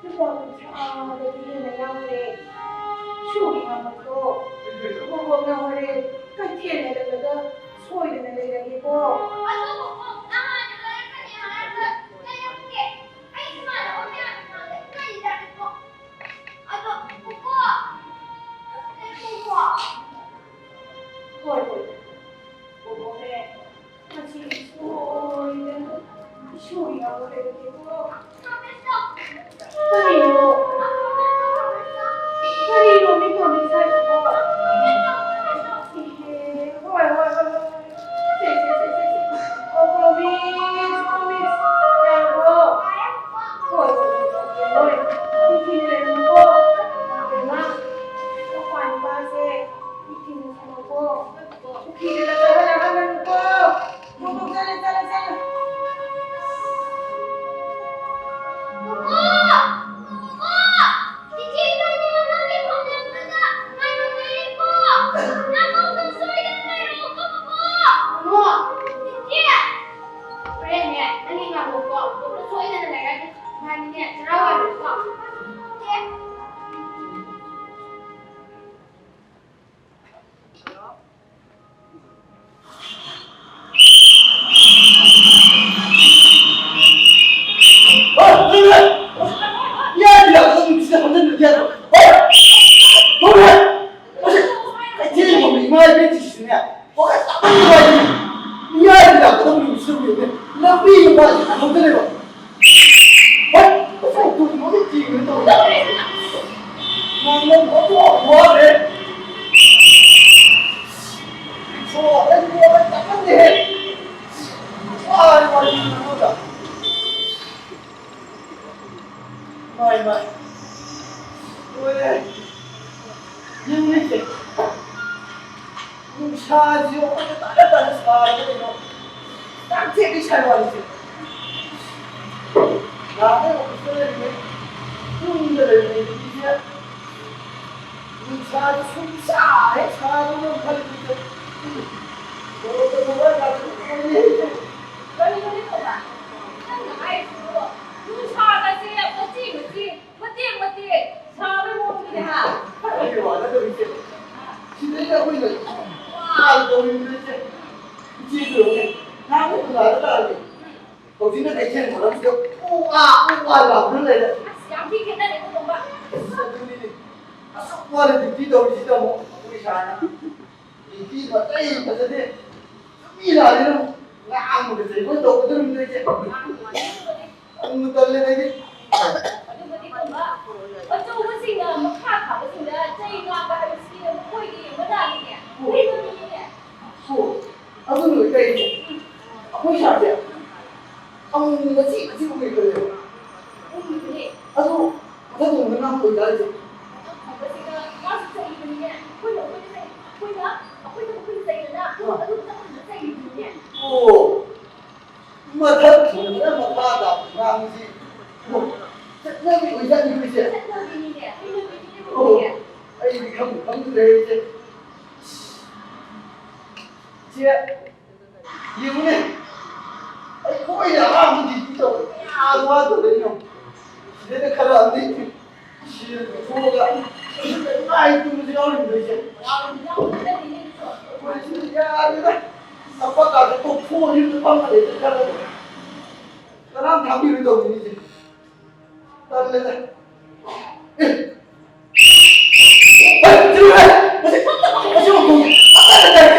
ꯂꯨꯄꯥ ꯀꯨꯟꯊ꯭ꯔꯥꯗꯒꯤ ꯍꯦꯟꯅ ꯌꯥꯎꯗ꯭ꯔꯦ꯫ ꯁꯨꯒꯤ ꯃꯃꯜꯗꯣ ꯕꯣꯕꯣꯛꯅ ꯍꯣꯔꯦꯟ ꯀꯩꯊꯦꯜ ꯍꯜꯂꯛꯂꯒ ꯁꯣꯏꯗꯅ ꯂꯩꯔꯒꯦꯀꯣ꯫ ꯑꯗꯨꯕꯨ ꯅꯍꯥꯟ ꯂꯩꯔꯛꯀꯅꯤ ꯍꯥꯏꯔꯒ ꯂꯩꯔꯛꯇꯦ꯫ ꯑꯩ ꯍꯣꯏ! ꯍꯣꯏ! ꯀꯩꯊꯦꯜ ꯐꯝꯕ ꯏꯃꯥ ꯏꯕꯦꯟꯁꯤꯡꯁꯤꯅꯦ, ꯋꯥꯈꯜ ꯇꯥꯃꯟꯗꯕ ꯍꯥꯏꯗꯤ, ꯃꯤꯌꯥꯏꯗ ꯂꯥꯛꯀꯗꯕ ꯅꯨꯃꯤꯠꯁꯤꯗ ꯎꯔꯦꯅꯦ꯫ ꯂꯝꯕꯤ ꯃꯄꯥꯟꯁꯤꯗ ꯈꯪꯗ꯭ꯔꯦꯕ꯫ ꯍꯣꯏ! ꯑꯁ, ꯑꯣꯇꯣꯗꯨ ꯂꯣꯏ ꯊꯤꯡꯉꯦ ꯇꯧꯔꯦ꯫ ꯉꯥꯡꯅꯕ ꯑꯣꯟꯊꯣꯛ ꯋꯥꯔꯦ꯫ ꯔꯤꯛꯁꯣ ꯑꯗꯩ ꯃꯣꯏ ꯇꯥꯃꯟꯗꯦꯍꯦ꯫ ꯋꯥꯔꯦ, ꯋꯥꯔꯦ, ꯉꯥꯡꯅꯕꯗ꯫ ꯃꯥꯏ, ꯃꯥꯏ꯫ ꯂꯣꯏꯔꯦ꯫ ꯌꯨꯝ ꯂꯩꯇꯦ꯫ ꯅꯨꯡꯁꯥꯁꯤꯁꯨ ꯑꯩꯈꯣꯏꯗ ꯇꯥꯔ ꯇꯥꯔ ꯁꯥꯔꯒ ꯂꯩꯕ꯫ ꯌꯥꯝ ꯊꯦꯡꯉꯦ ꯁꯥꯏ ꯋꯥꯔꯤꯁꯦ꯫ ꯅꯍꯥꯟꯈꯩ ꯑꯣꯐꯤꯁꯇ ꯂꯩꯔꯤꯉꯩ ꯌꯨꯝꯗ ꯂꯩꯔꯤꯉꯩꯗꯗꯤꯁꯦ ꯅꯨꯡꯁꯥꯁꯦ ꯁꯨꯝ ꯁꯥ ꯍꯦꯛ ꯁꯥꯗꯧꯅ ꯈꯜꯂꯤꯁꯦ꯫ ꯁꯣꯔꯣꯛꯇ ꯊꯣꯛꯂꯛꯑꯀꯥꯟꯗ ꯂꯣꯏꯔꯦ꯫ ꯀꯔꯤꯅꯣꯅꯦ ꯇꯣꯝꯕ? ꯅꯪꯅ ꯍꯥꯏꯔꯤꯁꯤꯕꯨ? ꯅꯨꯡꯁꯥꯒꯁꯦ ꯃꯆꯤ ꯃꯆꯤ, ꯃꯇꯦꯛ ꯃꯇꯦꯛ ꯁꯥꯕꯩ ꯃꯑꯣꯡꯅꯤꯅꯦ, ꯍꯥ? ꯑꯩꯒꯤ ꯋꯥ ꯅꯠꯇꯕ ꯏꯆꯦ꯫ ꯁꯤꯗꯩꯗ ꯑꯩꯈꯣꯏꯅ ꯋꯥ ꯇꯧꯔꯤꯕꯗꯣ ꯏꯆꯦ꯫ ꯏꯆꯦꯁꯨ ꯌꯦꯡꯉꯨꯅꯦ꯫ ꯅꯍꯥꯟ ꯑꯩꯈꯣꯏ ꯂꯥꯛꯑ ꯇꯥꯔꯗꯤ ꯍꯧꯖꯤꯛꯅ ꯀꯩꯊꯦꯜ ꯃꯔꯛꯁꯤꯗ ꯎ ꯋꯥ, ꯎ ꯋꯥ ꯂꯥꯎꯗꯨꯅ ꯂꯩꯔꯦ꯫ ꯑꯁ, ꯌꯥꯝ ꯊꯤ ꯈꯦꯠꯅꯔꯦꯀꯣ, ꯇꯣꯝꯕ꯫ ꯑꯁ, ꯑꯗꯨꯅꯤꯅꯦ꯫ ꯑꯁꯨꯛ ꯋꯥꯅ ꯗ꯭ꯌꯨꯇꯤ ꯇꯧꯔꯤꯁꯤꯗ ꯑꯃꯨꯛ ꯑꯩꯈꯣꯏ ꯁꯥꯔꯅ ꯗ꯭ꯌꯨꯇꯤ ꯃꯇꯩ ꯐꯖꯗꯦ꯫ ꯃꯤ ꯂꯥꯛꯑꯗꯤ ꯑꯗꯨꯝ ꯉꯥꯡꯕꯒ ꯆꯩꯕꯒ ꯇꯧꯒꯗꯧꯔꯤꯕꯅꯤ ꯇꯧꯔꯤꯁꯦ꯫ ꯇꯟꯕꯨ ꯇꯜꯂꯦꯗ ꯑꯩꯗꯤ꯫ ꯑꯗꯨꯕꯨꯗꯤ ꯀꯨꯝꯕ ꯑꯆꯧꯕꯁꯤꯡꯅ ꯃꯈꯥ ꯊꯥꯕꯁꯤꯡꯗ ꯆꯩ ꯉꯥꯡꯕ ꯍꯥꯏꯕꯁꯤꯗꯤ ꯃꯈꯣꯏꯒꯤ ꯃꯅꯥꯅꯤꯅꯦ꯫ ꯍꯩꯕ ꯃꯤꯅꯤꯅꯦ꯫ ꯑꯣ, ꯑꯗꯨ ꯅꯨꯃꯤꯠ ꯀꯩꯅꯣ? ꯑꯩꯈꯣꯏ ꯁꯥꯔꯁꯦ ꯑꯃꯨꯛ ꯃꯆꯤ ꯃꯆꯤ ꯎꯏ ꯈꯜꯂꯦꯕ꯫ ꯎꯏꯕꯅꯦ꯫ ꯑꯗꯨ ꯃꯊꯛ ꯊꯣꯡꯕꯗ ꯉꯥꯡꯕ ꯑꯣꯏꯇꯥꯔꯗꯤ? ꯃꯊꯛ ꯊꯣꯡꯕꯁꯤꯅ ꯃꯥꯁꯨ ꯆꯩꯕꯅꯤꯅꯦ꯫ ꯑꯩꯈꯣꯏꯅ, ꯑꯩꯈꯣꯏꯅ ꯆꯩ-, ꯑꯩꯈꯣꯏꯅ, ꯑꯩꯈꯣꯏꯅ, ꯑꯩꯈꯣꯏꯅ ꯆꯩꯗꯅ ꯑꯥ꯫ ꯑꯗꯨ ꯃꯊꯛ ꯊꯣꯡꯕꯗ ꯆꯩꯔꯤꯕꯅꯤꯅꯦ꯫ ꯑꯣ꯫ ꯃꯊꯛ ꯊꯣꯡꯕꯅ ꯃꯈꯥ ꯇꯥꯕ ꯉꯥꯡꯕꯁꯤ ꯆꯠꯅꯕꯤ ꯑꯣꯏꯖꯥꯠꯅꯤꯀꯣ ꯏꯆꯦ? ꯆꯠꯅꯕꯤꯅꯤꯅꯦ, ꯍꯩꯅꯕꯤꯅꯤꯅꯦ ꯑꯣ, ꯃꯣꯏꯒꯤ꯫ ꯑꯩꯗꯤ ꯈꯪꯕꯨ ꯈꯪꯗ꯭ꯔꯦ ꯏꯆꯦ꯫ ꯏꯆꯦ, ꯌꯦꯡꯉꯨꯅꯦ, ꯑꯩꯈꯣꯏꯅ ꯑꯍꯥꯟꯕ ꯗ꯭ꯌꯨꯇꯤ ꯇꯧꯕ ꯀꯌꯥ ꯋꯥꯗꯕꯅꯣ꯫ ꯁꯤꯗꯩꯗ ꯈꯔ ꯑꯃꯗꯤ ꯁꯦꯜ ꯄꯨꯊꯣꯛꯑꯒ ꯅꯨꯡꯉꯥꯏ ꯇꯨꯝꯕꯁꯨ ꯌꯥꯎꯔꯤꯕꯅꯤꯁꯦ꯫ ꯑꯩꯈꯣꯏ ꯁꯤꯗ ꯌꯥꯗꯦꯗ꯫ ꯊꯕꯛꯀꯥꯁꯦ ꯇꯣꯛꯊꯣꯛꯑ ꯌꯨꯝꯗ ꯐꯝꯃ ꯂꯩꯗ ꯈꯜꯂꯒ ꯀꯅꯥꯝ ꯊꯥꯕꯤꯔꯣꯏꯗꯧꯕꯅꯤꯁꯦ꯫ ꯇꯜꯂꯦꯗ꯫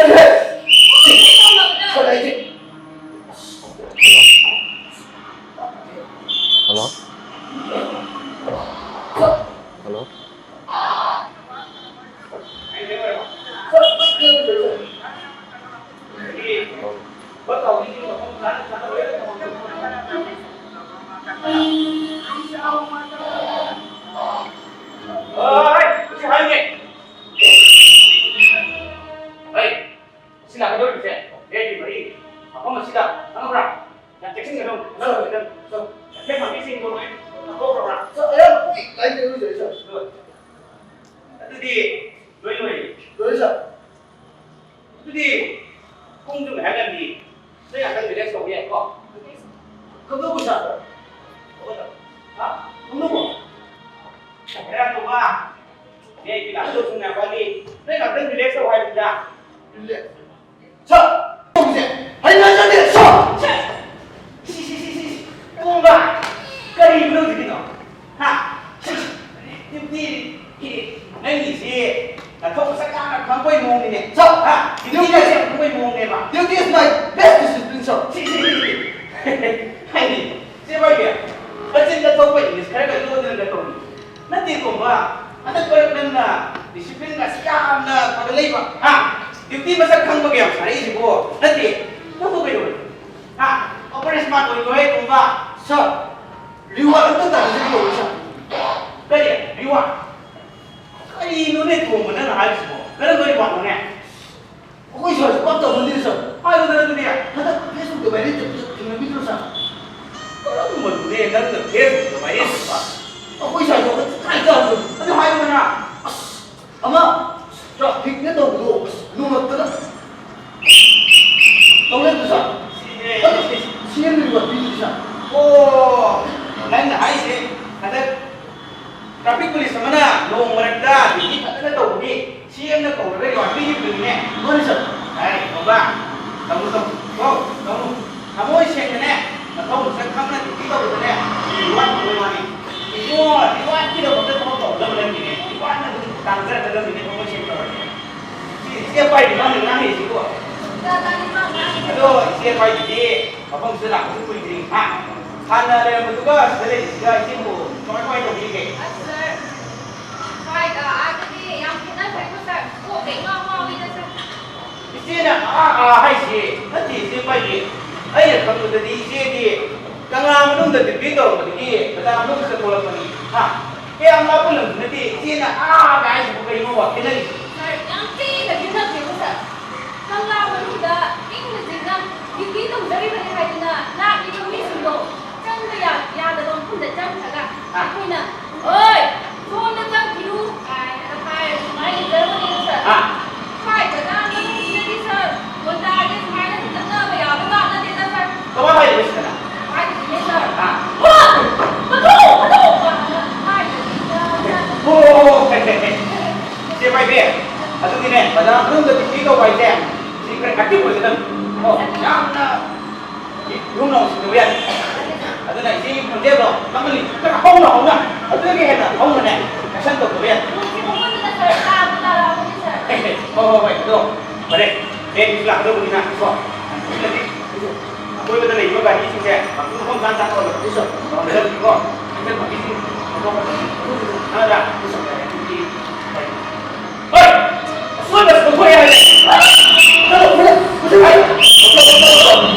ꯍꯜꯂꯣ? ꯍꯜꯂꯣ? ꯁꯤ ꯂꯥꯛꯀꯗꯧꯔꯤꯕꯁꯦ ꯗꯦꯠꯀꯤ ꯃꯔꯤ, ꯃꯐꯝ ꯑꯁꯤꯗ, ꯈꯪꯉꯕ꯭ꯔꯥ? ꯌꯥꯝ ꯆꯦꯛꯁꯤꯟꯒꯗꯧꯅꯤ꯫ ꯈꯪꯉꯕ꯭ꯔꯥ? ꯀꯩꯊꯦꯜ ꯃꯃꯤꯁꯤꯡꯗꯣ ꯂꯣꯏ ꯂꯧꯊꯣꯛꯈ꯭ꯔꯕ꯭ꯔꯥ? ꯁꯥꯔ, ꯑꯩ ꯂꯥꯏꯔꯤꯛ ꯂꯩꯔꯨꯖꯔꯦ, ꯁꯥꯔ꯫ Good. ꯑꯗꯨꯗꯤ ꯂꯣꯏ ꯂꯣꯏꯔꯦ꯫ ꯂꯣꯏꯔꯦ, ꯁꯥꯔ꯫ ꯑꯗꯨꯗꯤ ꯄꯨꯡꯁꯨ ꯉꯥꯏꯍꯥꯛ ꯉꯜꯂꯤ꯫ ꯅꯣꯏ ꯉꯥꯛꯇꯪ relax ꯇꯧꯕ ꯌꯥꯏꯀꯣ? ꯀꯝꯗꯧꯕ, ꯁꯥꯔ? ꯍꯥ? ꯀꯝꯗꯧꯕ? ꯈꯔ ꯇꯧꯕ꯫ ꯅꯣꯏ ꯀ꯭ꯂꯥꯁ ꯇꯧꯁꯨ ꯉꯥꯏꯍꯥꯛ ꯋꯥꯠꯂꯤ꯫ ꯅꯣꯏ ꯉꯥꯛꯇꯪ relax ꯇꯧ ꯍꯥꯏꯕꯅꯤꯗ꯫ Relax? ꯁꯥꯔ, ꯇꯧꯁꯦ꯫ ꯍꯩꯅꯖꯗꯦ, ꯁꯥꯔ! ꯁꯤ, ꯁꯤ, ꯁꯤ, ꯁꯤ, ꯁꯤ꯫ ꯇꯣꯝꯕ! ꯀꯔꯤꯅꯣ ꯍꯧꯖꯤꯛꯀꯤꯗꯣ? ꯍꯥ? ꯁꯤ, ꯁꯤ꯫ Duty, ꯅꯪꯒꯤꯁꯤ ꯅꯊꯧ ꯃꯁꯛ ꯌꯥꯝꯅ ꯈꯪꯕꯩ ꯃꯑꯣꯡꯅꯤꯅꯦ꯫ ꯁꯥꯔ! ꯍꯥ? Duty ꯒꯁꯦ ꯌꯥꯝ ꯈꯪꯕꯩ ꯃꯑꯣꯡꯅꯦꯕ꯫ Duty is my best discipline, sir. ꯁꯤ, ꯁꯤ, ꯁꯤ, ꯁꯤ꯫ ꯍꯥꯏꯗꯤ, ꯁꯤ ꯃꯣꯏꯒꯤ ꯃꯆꯤꯟꯗ ꯊꯣꯛꯄ English ꯈꯔꯒ ꯂꯣꯟꯗꯅꯒ ꯇꯧꯔꯤ꯫ ꯅꯠꯇꯦ ꯇꯣꯝꯕ, ꯍꯟꯗꯛ ꯃꯔꯛ ꯅꯪꯅ discipline ꯒꯁꯤ ꯌꯥꯝꯅ ꯐꯒꯠꯂꯛꯏꯕ, ꯍꯥ? Duty ꯃꯁꯛ ꯈꯪꯕꯒ ꯌꯥꯝ ꯁꯥꯔꯛꯏꯁꯤꯕꯣ? ꯅꯠꯇꯦ, ꯅꯪꯕꯨ ꯀꯩꯗꯧꯔꯦ? ꯍꯥ? Over smart ꯑꯣꯏꯗꯣꯔꯦ ꯇꯣꯝꯕ꯫ Sir, reward ꯑꯝꯇ ꯇꯥꯟꯅꯁꯤ ꯀꯩꯗꯧꯔꯦ, sir? ꯀꯔꯤ? Reward? ꯀꯔꯤꯅꯣꯅꯦ ꯇꯣꯝꯕ ꯅꯪꯅ ꯍꯥꯏꯔꯤꯁꯤꯕꯣ? ꯀꯔꯝꯕ reward ꯅꯣꯅꯦ? ꯑꯩꯈꯣꯏ ꯁꯥꯔꯁꯨ ꯄꯥꯛ ꯇꯧꯒꯟꯗꯦ, ꯁꯥꯔ꯫ ꯍꯥꯏꯌꯨꯗꯅ ꯑꯗꯨꯗꯤ꯫ ꯍꯟꯗꯛ Facebook ꯇ viral ꯆꯠꯄꯗꯣ ꯊꯦꯡꯅꯕꯤꯗ꯭ꯔꯣ, ꯁꯥꯔ? ꯀꯔꯝꯕꯅꯣꯅꯦ ꯅꯪꯅ Facebook ꯇ viral ꯆꯠꯄ? ꯑꯩꯈꯣꯏ ꯁꯥꯔꯁꯨ ꯑꯩꯈꯣꯏ ꯀꯥꯏ ꯇꯧꯔꯝꯗꯣꯏꯅꯣ? ꯑꯗꯨ ꯍꯥꯏꯌꯨꯗꯅ꯫ ꯑꯁ, ꯑꯃ traffic ꯅ ꯇꯧꯕꯗꯣ, ꯑꯁ, ꯅꯣꯡꯂꯛꯇꯅ ꯇꯧ ꯂꯩꯕꯗꯣ, ꯁꯥꯔ꯫ ꯁꯤꯅꯦ꯫ ꯑꯗꯨ ꯁꯤ ꯑꯦꯝ ꯅ reward ꯄꯤꯗꯨꯗꯤ, ꯁꯥꯔ꯫ ꯑꯣ, ꯅꯪꯅ ꯍꯥꯏꯁꯦ ꯍꯟꯗꯛ traffic police ꯑꯃꯅ ꯅꯣꯡ ꯃꯔꯛꯇ duty ꯐꯖꯅ ꯇꯧꯕꯒꯤ ꯁꯤ ꯑꯦꯝꯅ ꯀꯧꯔꯒ reward ꯄꯤꯈꯤꯕꯗꯨꯅꯤꯅꯦ꯫ ꯃꯥꯅꯤ, ꯁꯥꯔ꯫ ꯑꯩ, ꯇꯣꯝꯕ, ꯇꯧꯅꯨ, ꯇꯧꯅꯨ꯫ ꯀꯣ, ꯇꯧꯅꯨ꯫ ꯊꯃꯣꯏ ꯁꯦꯡꯅꯅꯦ, ꯅꯊꯧ ꯃꯁꯛ ꯈꯪꯅ duty ꯇꯧꯕꯗꯅꯦ, reward ꯐꯪꯕꯩ ꯋꯥꯅꯤ꯫ ꯏꯕꯨꯡꯉꯣ, reward ꯀꯤꯗꯃꯛꯇ ꯊꯕꯛ ꯇꯧꯒꯗꯕ ꯅꯠꯇꯦꯅꯦ꯫ Reward ꯅ ꯑꯗꯨꯝ ꯇꯥꯡꯖꯔꯛꯀꯗꯕꯅꯤꯅꯦ, ꯊꯃꯣꯏ ꯁꯦꯡꯅ ꯇꯧꯔꯗꯤ꯫ ꯁꯤ ꯏꯆꯦ ꯄꯥꯏꯕꯤ ꯃꯥꯅ ꯉꯥꯡꯉꯤꯁꯤꯕꯨ꯫ ꯑꯗꯣ ꯏꯆꯦ ꯄꯥꯏꯕꯤꯗꯤ ꯃꯐꯝꯁꯤꯗ ꯂꯥꯛꯄꯁꯨ ꯀꯨꯏꯗ꯭ꯔꯤ, ꯍꯥ? ꯍꯥꯟꯅ ꯂꯩꯔꯝꯕꯗꯨꯒ ꯁꯤꯗ ꯂꯩꯔꯤꯁꯤꯒ ꯏꯆꯦꯕꯨ ꯀꯃꯥꯏ ꯀꯃꯥꯏ ꯇꯧꯕꯤꯔꯤꯒꯦ? ꯑꯁ, ꯁꯥꯔ, ꯁ꯭ꯋꯥꯏꯒ ꯑꯥꯗꯗꯤ ꯌꯥꯝ ꯈꯦꯠꯅꯈ꯭ꯔꯦꯀꯣ, ꯁꯥꯔ꯫ ꯀꯣꯛꯀ ꯏꯉꯥꯎ ꯉꯥꯎꯏꯗ, ꯁꯥꯔ꯫ ꯏꯆꯦꯅ ꯑꯥ ꯑꯥ ꯍꯥꯏꯁꯤ ꯅꯠꯇꯦ, ꯏꯆꯦ ꯄꯥꯏꯕꯤ꯫ ꯑꯩꯅ ꯈꯪꯕꯗꯗꯤ ꯏꯆꯦꯗꯤ ꯀꯪꯂꯥ ꯃꯅꯨꯡꯗ ꯗ꯭ꯌꯨꯇꯤ ꯇꯧꯔꯝꯕꯗꯒꯤ ꯕꯖꯥꯔ ꯃꯅꯨꯡꯁꯤꯗ ꯊꯣꯛꯂꯛꯄꯅꯤ꯫ ꯍꯥ? ꯀꯌꯥꯝ ꯂꯥꯞꯄ ꯂꯝꯁꯨ ꯅꯠꯇꯦ꯫ ꯏꯆꯦꯅ ꯑꯥ ꯀꯥꯏꯁꯤꯕꯨ ꯀꯩꯅꯣꯕ ꯈꯦꯠꯅꯔꯤꯁꯦ? ꯁꯥꯔ, ꯌꯥꯝ ꯊꯤꯅ ꯈꯦꯠꯅꯈ꯭ꯔꯦꯀꯣ, ꯁꯥꯔ꯫ ꯀꯪꯂꯥ ꯃꯅꯨꯡꯗ ꯏꯪꯅ ꯆꯤꯛꯅ ꯗ꯭ꯌꯨꯇꯤ ꯇꯧꯖꯔꯤꯕꯅꯤ ꯍꯥꯏꯗꯨꯅ ꯂꯥꯛꯂꯤꯕ ꯃꯤꯁꯤꯡꯗꯣ ꯆꯪꯕ ꯌꯥ-, ꯌꯥꯗꯕ ꯃꯐꯝꯗ ꯆꯪꯈ꯭ꯔꯒ ꯑꯥ꯫ ꯑꯩꯈꯣꯏꯅ, "ꯑꯣꯏ, ꯁꯣꯝꯗ ꯆꯪꯈꯤꯅꯨ" ꯍꯥꯏꯅ ꯍꯥꯏꯔꯒ ꯁꯨꯃꯥꯏꯅ ꯂꯩꯖꯔꯕꯅꯦꯕ, ꯁꯥꯔ꯫ ꯑꯥ꯫ ꯁ꯭ꯋꯥꯏ ꯕꯖꯥꯔ ꯃꯅꯨꯡꯁꯤꯗꯗꯤ, ꯁꯥꯔ, ꯃꯣꯟꯗꯥꯁꯦ ꯁꯨꯃꯥꯏꯅ ꯆꯪꯅꯕ ꯌꯥꯕ ꯖꯥꯠ ꯅꯠꯇꯦꯗ, ꯁꯥꯔ꯫ ꯀꯃꯥꯏ ꯍꯥꯏꯔꯤꯕ ꯁꯤꯗꯅ? ꯍꯥꯏꯔꯤꯁꯤꯅꯦ, ꯁꯥꯔ꯫ ꯑꯥ꯫ ꯍꯣ! ꯃꯗꯨ! ꯃꯗꯨ! ꯍꯥꯏꯔꯤꯁꯤꯅꯦ, ꯁꯥꯔ꯫ ꯑꯣ, ꯍꯦ, ꯍꯦ, ꯍꯦ꯫ ꯏꯆꯦ ꯄꯥꯏꯕꯤ, ꯑꯗꯨꯒꯤꯅꯦ, ꯕꯖꯥꯔ ꯃꯅꯨꯡꯗ ꯗ꯭ꯌꯨꯇꯤ ꯇꯧꯕ ꯍꯥꯏꯁꯦ, ꯁꯤ ꯈꯔ ꯑꯦꯛꯇꯤꯚ ꯑꯣꯏꯒꯗꯕꯅꯤ꯫ ꯀꯣ, ꯌꯥꯝꯅ ꯏ-, ꯏꯍꯧ ꯅꯧꯍꯧ ꯁꯤꯟꯅꯕ ꯌꯥꯗꯦ꯫ ꯑꯗꯨꯅ ꯏꯆꯦꯒꯤ ꯈꯣꯟꯖꯦꯜꯗꯣ ꯀꯟꯃꯜꯂꯤ, ꯈꯔ ꯍꯧꯅ ꯍꯧꯅ, ꯑꯗꯨꯗꯒꯤ ꯍꯦꯟꯅ ꯍꯧꯅꯅꯦ, ꯑꯦꯛꯁꯟ ꯇꯧꯗꯕ ꯌꯥꯗꯦ꯫ ꯍꯣꯏ, ꯍꯣꯏ, ꯍꯣꯏ, ꯑꯗꯣ ꯐꯔꯦ, ꯍꯌꯦꯡꯁꯨ ꯂꯥꯛꯀꯗꯧꯕꯅꯤꯅ, ꯀꯣ, ꯑꯀꯣꯏꯕꯗ ꯂꯩꯔꯤꯕ ꯒꯥꯔꯤꯁꯤꯡꯁꯦ ꯃꯐꯝ ꯆꯥꯅ ꯆꯥꯊꯣꯛꯑꯒ ꯀꯣ, ꯅꯠꯇ꯭ꯔꯥ? ꯍꯣꯏ! ꯑꯁꯣꯏꯕꯁꯤꯗ ꯊꯣꯛꯑꯦ ꯍꯥꯏꯔꯦ꯫ ꯆꯠꯂꯣ, ꯆꯠꯂꯣ, ꯆꯠꯂꯣ, ꯆꯠꯂꯣ꯫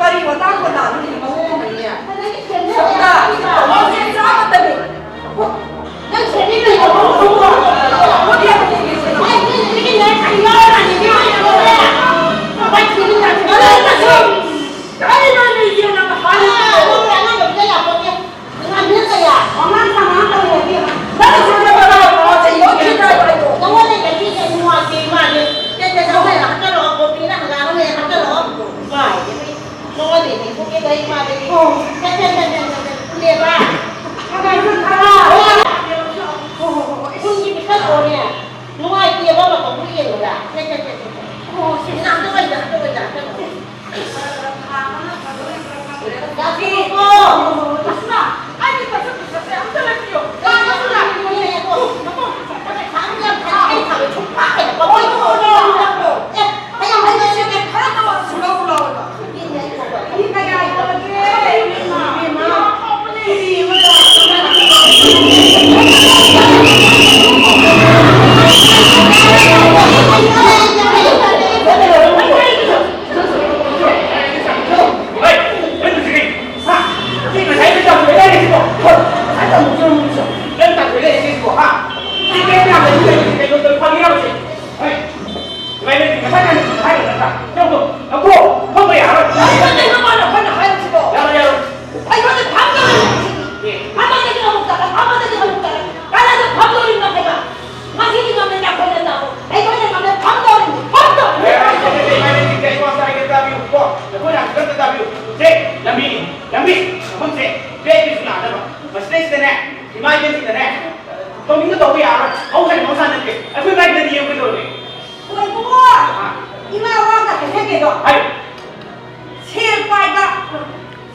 ꯀꯔꯤ ꯃꯇꯥꯡ ꯃꯇꯥꯡꯅꯣꯅꯦ ꯃꯑꯣꯡ ꯑꯃꯅꯦ꯫ ꯁꯛꯇ ꯁꯤꯗ ꯇꯧꯍꯧꯁꯦ ꯆꯥꯕꯇꯅꯤ꯫ ꯅꯪ ꯁꯦꯝꯃꯤ ꯀꯩꯅꯣ? ꯀꯔꯤꯅꯣꯅꯦ ꯏꯆꯦꯅ ꯍꯥꯏꯔꯤꯁꯤꯕꯣ? ꯅꯪ ꯑꯉꯥꯡ ꯂꯧꯕ ꯌꯥꯄꯣꯠꯇꯦ꯫ ꯅꯪ ꯀꯌꯥ? ꯋꯥꯉꯥꯡ ꯁꯉꯥꯡ ꯇꯧꯔꯗꯤ ꯅꯪ ꯁꯣꯝꯗ ꯀꯅꯥ ꯀꯅꯥ ꯆꯩ ꯌꯣꯠꯈꯤꯗ꯭ꯔꯥ ꯍꯥꯏꯕꯗꯣ? ꯅꯉꯣꯟꯗ ꯆꯩꯕꯤꯁꯦ ꯅꯨꯡꯉꯥꯏꯇꯦ ꯏꯃꯥꯅꯦ꯫ ꯁꯦ, ꯁꯦ, ꯁꯦ, ꯁꯦ, ꯍꯥꯞꯆꯜꯂꯛꯑꯣ, ꯀꯣꯐꯤꯅ ꯍꯪꯒꯥꯝ ꯑꯃ ꯍꯦꯛ ꯍꯥꯞꯆꯜꯂꯛꯑꯣ꯫ ꯏꯃꯥꯏ, ꯅꯉꯣꯟꯗ ꯏꯅꯦ ꯏꯕꯨꯡꯒꯤ ꯂꯩ ꯏꯃꯥꯗꯒꯤ꯫ ꯑꯣ꯫ ꯁꯦ, ꯁꯦ, ꯁꯦ, ꯁꯦ, ꯁꯦ, ꯁꯦ, ꯁꯦ, ꯏꯅꯦꯕ꯫ ꯍꯣꯏ, ꯍꯣꯏ, ꯍꯣꯏ꯫ ꯏꯕꯨꯡꯒꯤ ꯄꯤꯁꯜꯂꯛꯑꯣꯅꯦ꯫ ꯅꯨꯡꯉꯥꯏꯇꯦꯕ ꯃꯇꯧꯗꯣ ꯌꯦꯡꯕꯗ꯫ ꯁꯦ, ꯁꯦ, ꯁꯦ, ꯁꯦ, ꯁꯦ꯫ ꯑꯣ, ꯁꯦ, ꯁꯦ꯫ ꯍꯥꯞꯆꯜꯂꯛꯑꯣ, ꯍꯥꯞꯆꯜꯂꯛꯑꯣ, ꯍꯥꯞꯆꯜꯂꯛꯑꯣ꯫ ꯍꯥꯏꯕ ꯅꯠꯇ꯭ꯔꯥ? ꯂꯧꯊꯣꯛ, ꯂꯧꯊꯣꯛ, ꯐꯝꯕ ꯌꯥꯔꯣꯏ꯫ ꯀꯔꯤꯅꯣ ꯃꯥꯅ ꯑꯩꯈꯣꯏꯅ ꯍꯥꯏꯔꯤꯁꯤꯕꯣ? ꯌꯥꯔꯣꯏ, ꯌꯥꯔꯣꯏ꯫ ꯑꯩꯈꯣꯏꯗꯤ ꯐꯝꯗꯧꯔꯤꯕꯅꯤ꯫ ꯑꯦ꯫ ꯑꯃꯗꯒꯤ ꯑꯃꯨꯛ ꯇꯥꯔꯛ, ꯑꯃꯗꯒꯤ ꯑꯃꯨꯛ ꯇꯥꯔꯛ꯫ ꯀꯅꯥꯅ ꯐꯝꯗꯧꯔꯤꯕꯅꯣ ꯍꯥꯏꯕ? ꯉꯁꯤꯗꯤ ꯉꯝꯃꯦ, ꯅꯈꯣꯏꯅ ꯇꯥꯛꯑꯣ꯫ ꯑꯩꯈꯣꯏꯅ ꯉꯝꯃꯦ, ꯐꯝꯗꯧꯔꯤꯕꯅꯤ, ꯐꯝꯗꯧꯔꯤꯕꯅꯤ꯫ ꯑꯦ, ꯑꯦ, ꯑꯦ, ꯑꯦ, ꯑꯩ ꯋꯥ ꯍꯥꯏꯒꯦ ꯇꯥꯕꯤꯌꯨꯀꯣ꯫ ꯅꯈꯣꯏꯅ ꯑꯃꯨꯛꯇꯪ ꯇꯥꯕꯤꯌꯨ꯫ ꯁꯦ, ꯂꯝꯕꯤꯅꯤ, ꯂꯝꯕꯤ꯫ ꯃꯐꯝꯁꯦ, ꯕꯦꯛꯀꯤꯁꯨ ꯂꯥꯛꯅꯕ꯫ ꯃꯁꯤꯗꯩꯁꯤꯗꯅꯦ, ꯏꯃꯥ ꯏꯕꯦꯟꯁꯤꯡꯅꯅꯦ, ꯇꯧꯅꯤꯡꯕ ꯇꯧꯕ ꯌꯥꯔꯣꯏ꯫ ꯃꯍꯧꯁꯥꯒꯤ ꯃꯍꯧꯁꯥ ꯅꯠꯇꯦ꯫ ꯑꯩꯈꯣꯏ ꯏꯃꯥ ꯏꯕꯦꯟꯗꯤ ꯌꯦꯡꯉꯨ ꯀꯩꯗꯧꯔꯒꯦ? ꯍꯣꯏ, ꯏꯕꯨꯡꯉꯣ! ꯑꯥ꯫ ꯏꯃꯥ ꯋꯥ ꯑꯝꯇ ꯍꯥꯏꯖꯒꯦꯗꯣ꯫ ꯍꯥꯏꯌꯨ꯫ ꯁꯦꯜ ꯄꯥꯏꯕ,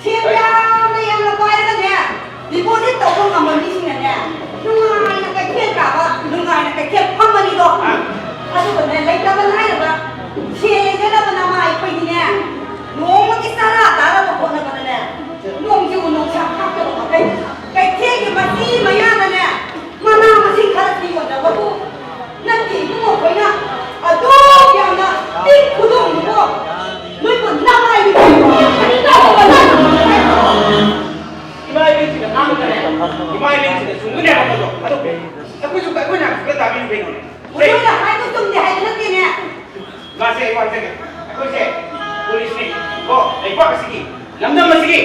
ꯁꯦꯜ ꯍꯣꯏ꯫ ꯌꯥꯝꯅ ꯌꯥꯝꯅ ꯄꯥꯏꯔꯒꯅꯦ, deposit ꯇꯧꯕ ꯉꯝꯕ ꯃꯤꯁꯤꯡꯅꯅꯦ, ꯅꯨꯡꯉꯥꯏꯅ ꯀꯩꯊꯦꯜ ꯀꯥꯕ, ꯅꯨꯡꯉꯥꯏꯅ ꯀꯩꯊꯦꯜ ꯐꯝꯃꯅꯤꯗꯣ꯫ ꯑꯥ꯫ ꯑꯗꯨꯒꯅꯦ, ꯂꯩꯇꯕ ꯂꯥꯏꯔꯕ, ꯁꯦꯜ ꯂꯩꯖꯗꯕ ꯅꯃꯥ ꯑꯩꯈꯣꯏꯗꯤꯅꯦ, ꯅꯣꯡꯃꯒꯤ ꯆꯔꯥ ꯇꯥꯅꯕ ꯍꯣꯠꯅꯕꯗꯅꯦ, ꯅꯣꯡꯖꯨ ꯅꯨꯡꯁꯥ ꯈꯥꯛꯇꯕ ꯃꯈꯩ, ꯀꯩꯊꯦꯜꯒꯤ ꯃꯆꯤ ꯃꯌꯥꯗꯅꯦ, ꯃꯅꯥ ꯃꯁꯤꯡ ꯈꯔ ꯊꯤꯕꯗꯕꯨ ꯅꯪꯒꯤ ꯏꯕꯨꯡꯉꯣ ꯈꯣꯏꯅ ꯑꯗꯨꯛ ꯌꯥꯝꯅ ꯇꯤꯟ ꯈꯨꯗꯣꯡꯗꯨꯕꯨ ꯅꯣꯏꯕꯨ ꯅꯃꯥꯏꯗꯨ ꯀꯔꯤ ꯇꯧꯕ ꯅꯪ? ꯏꯃꯥ ꯏꯕꯦꯟꯁꯤꯡꯅ ꯉꯥꯡꯕꯗꯅꯦ, ꯏꯃꯥ ꯏꯕꯦꯟꯁꯤꯡꯅ ꯆꯨꯝꯒꯅꯤ ꯍꯥꯏꯕ ꯄꯣꯠꯇꯣ ꯑꯗꯨ ꯑꯩꯈꯣꯏꯁꯨ, ꯑꯩꯈꯣꯏꯅ ꯍꯥꯏꯕꯁꯨ ꯈꯔ ꯇꯥꯕꯤꯌꯨ ꯀꯩꯅꯣꯅꯦ꯫ ꯃꯈꯣꯏꯅ ꯍꯥꯏꯕ ꯆꯨꯝꯗꯦ ꯍꯥꯏꯕ ꯅꯠꯇꯦꯅꯦ꯫ ꯃꯥꯁꯦ ꯑꯩ ꯋꯥ ꯍꯥꯏꯖꯒꯦ꯫ ꯑꯩꯈꯣꯏꯁꯦ ꯄꯨꯂꯤꯁꯅꯤ ꯀꯣ, ꯂꯩꯕꯥꯛ ꯑꯁꯤꯒꯤ, ꯂꯝꯗꯝ ꯑꯁꯤꯒꯤ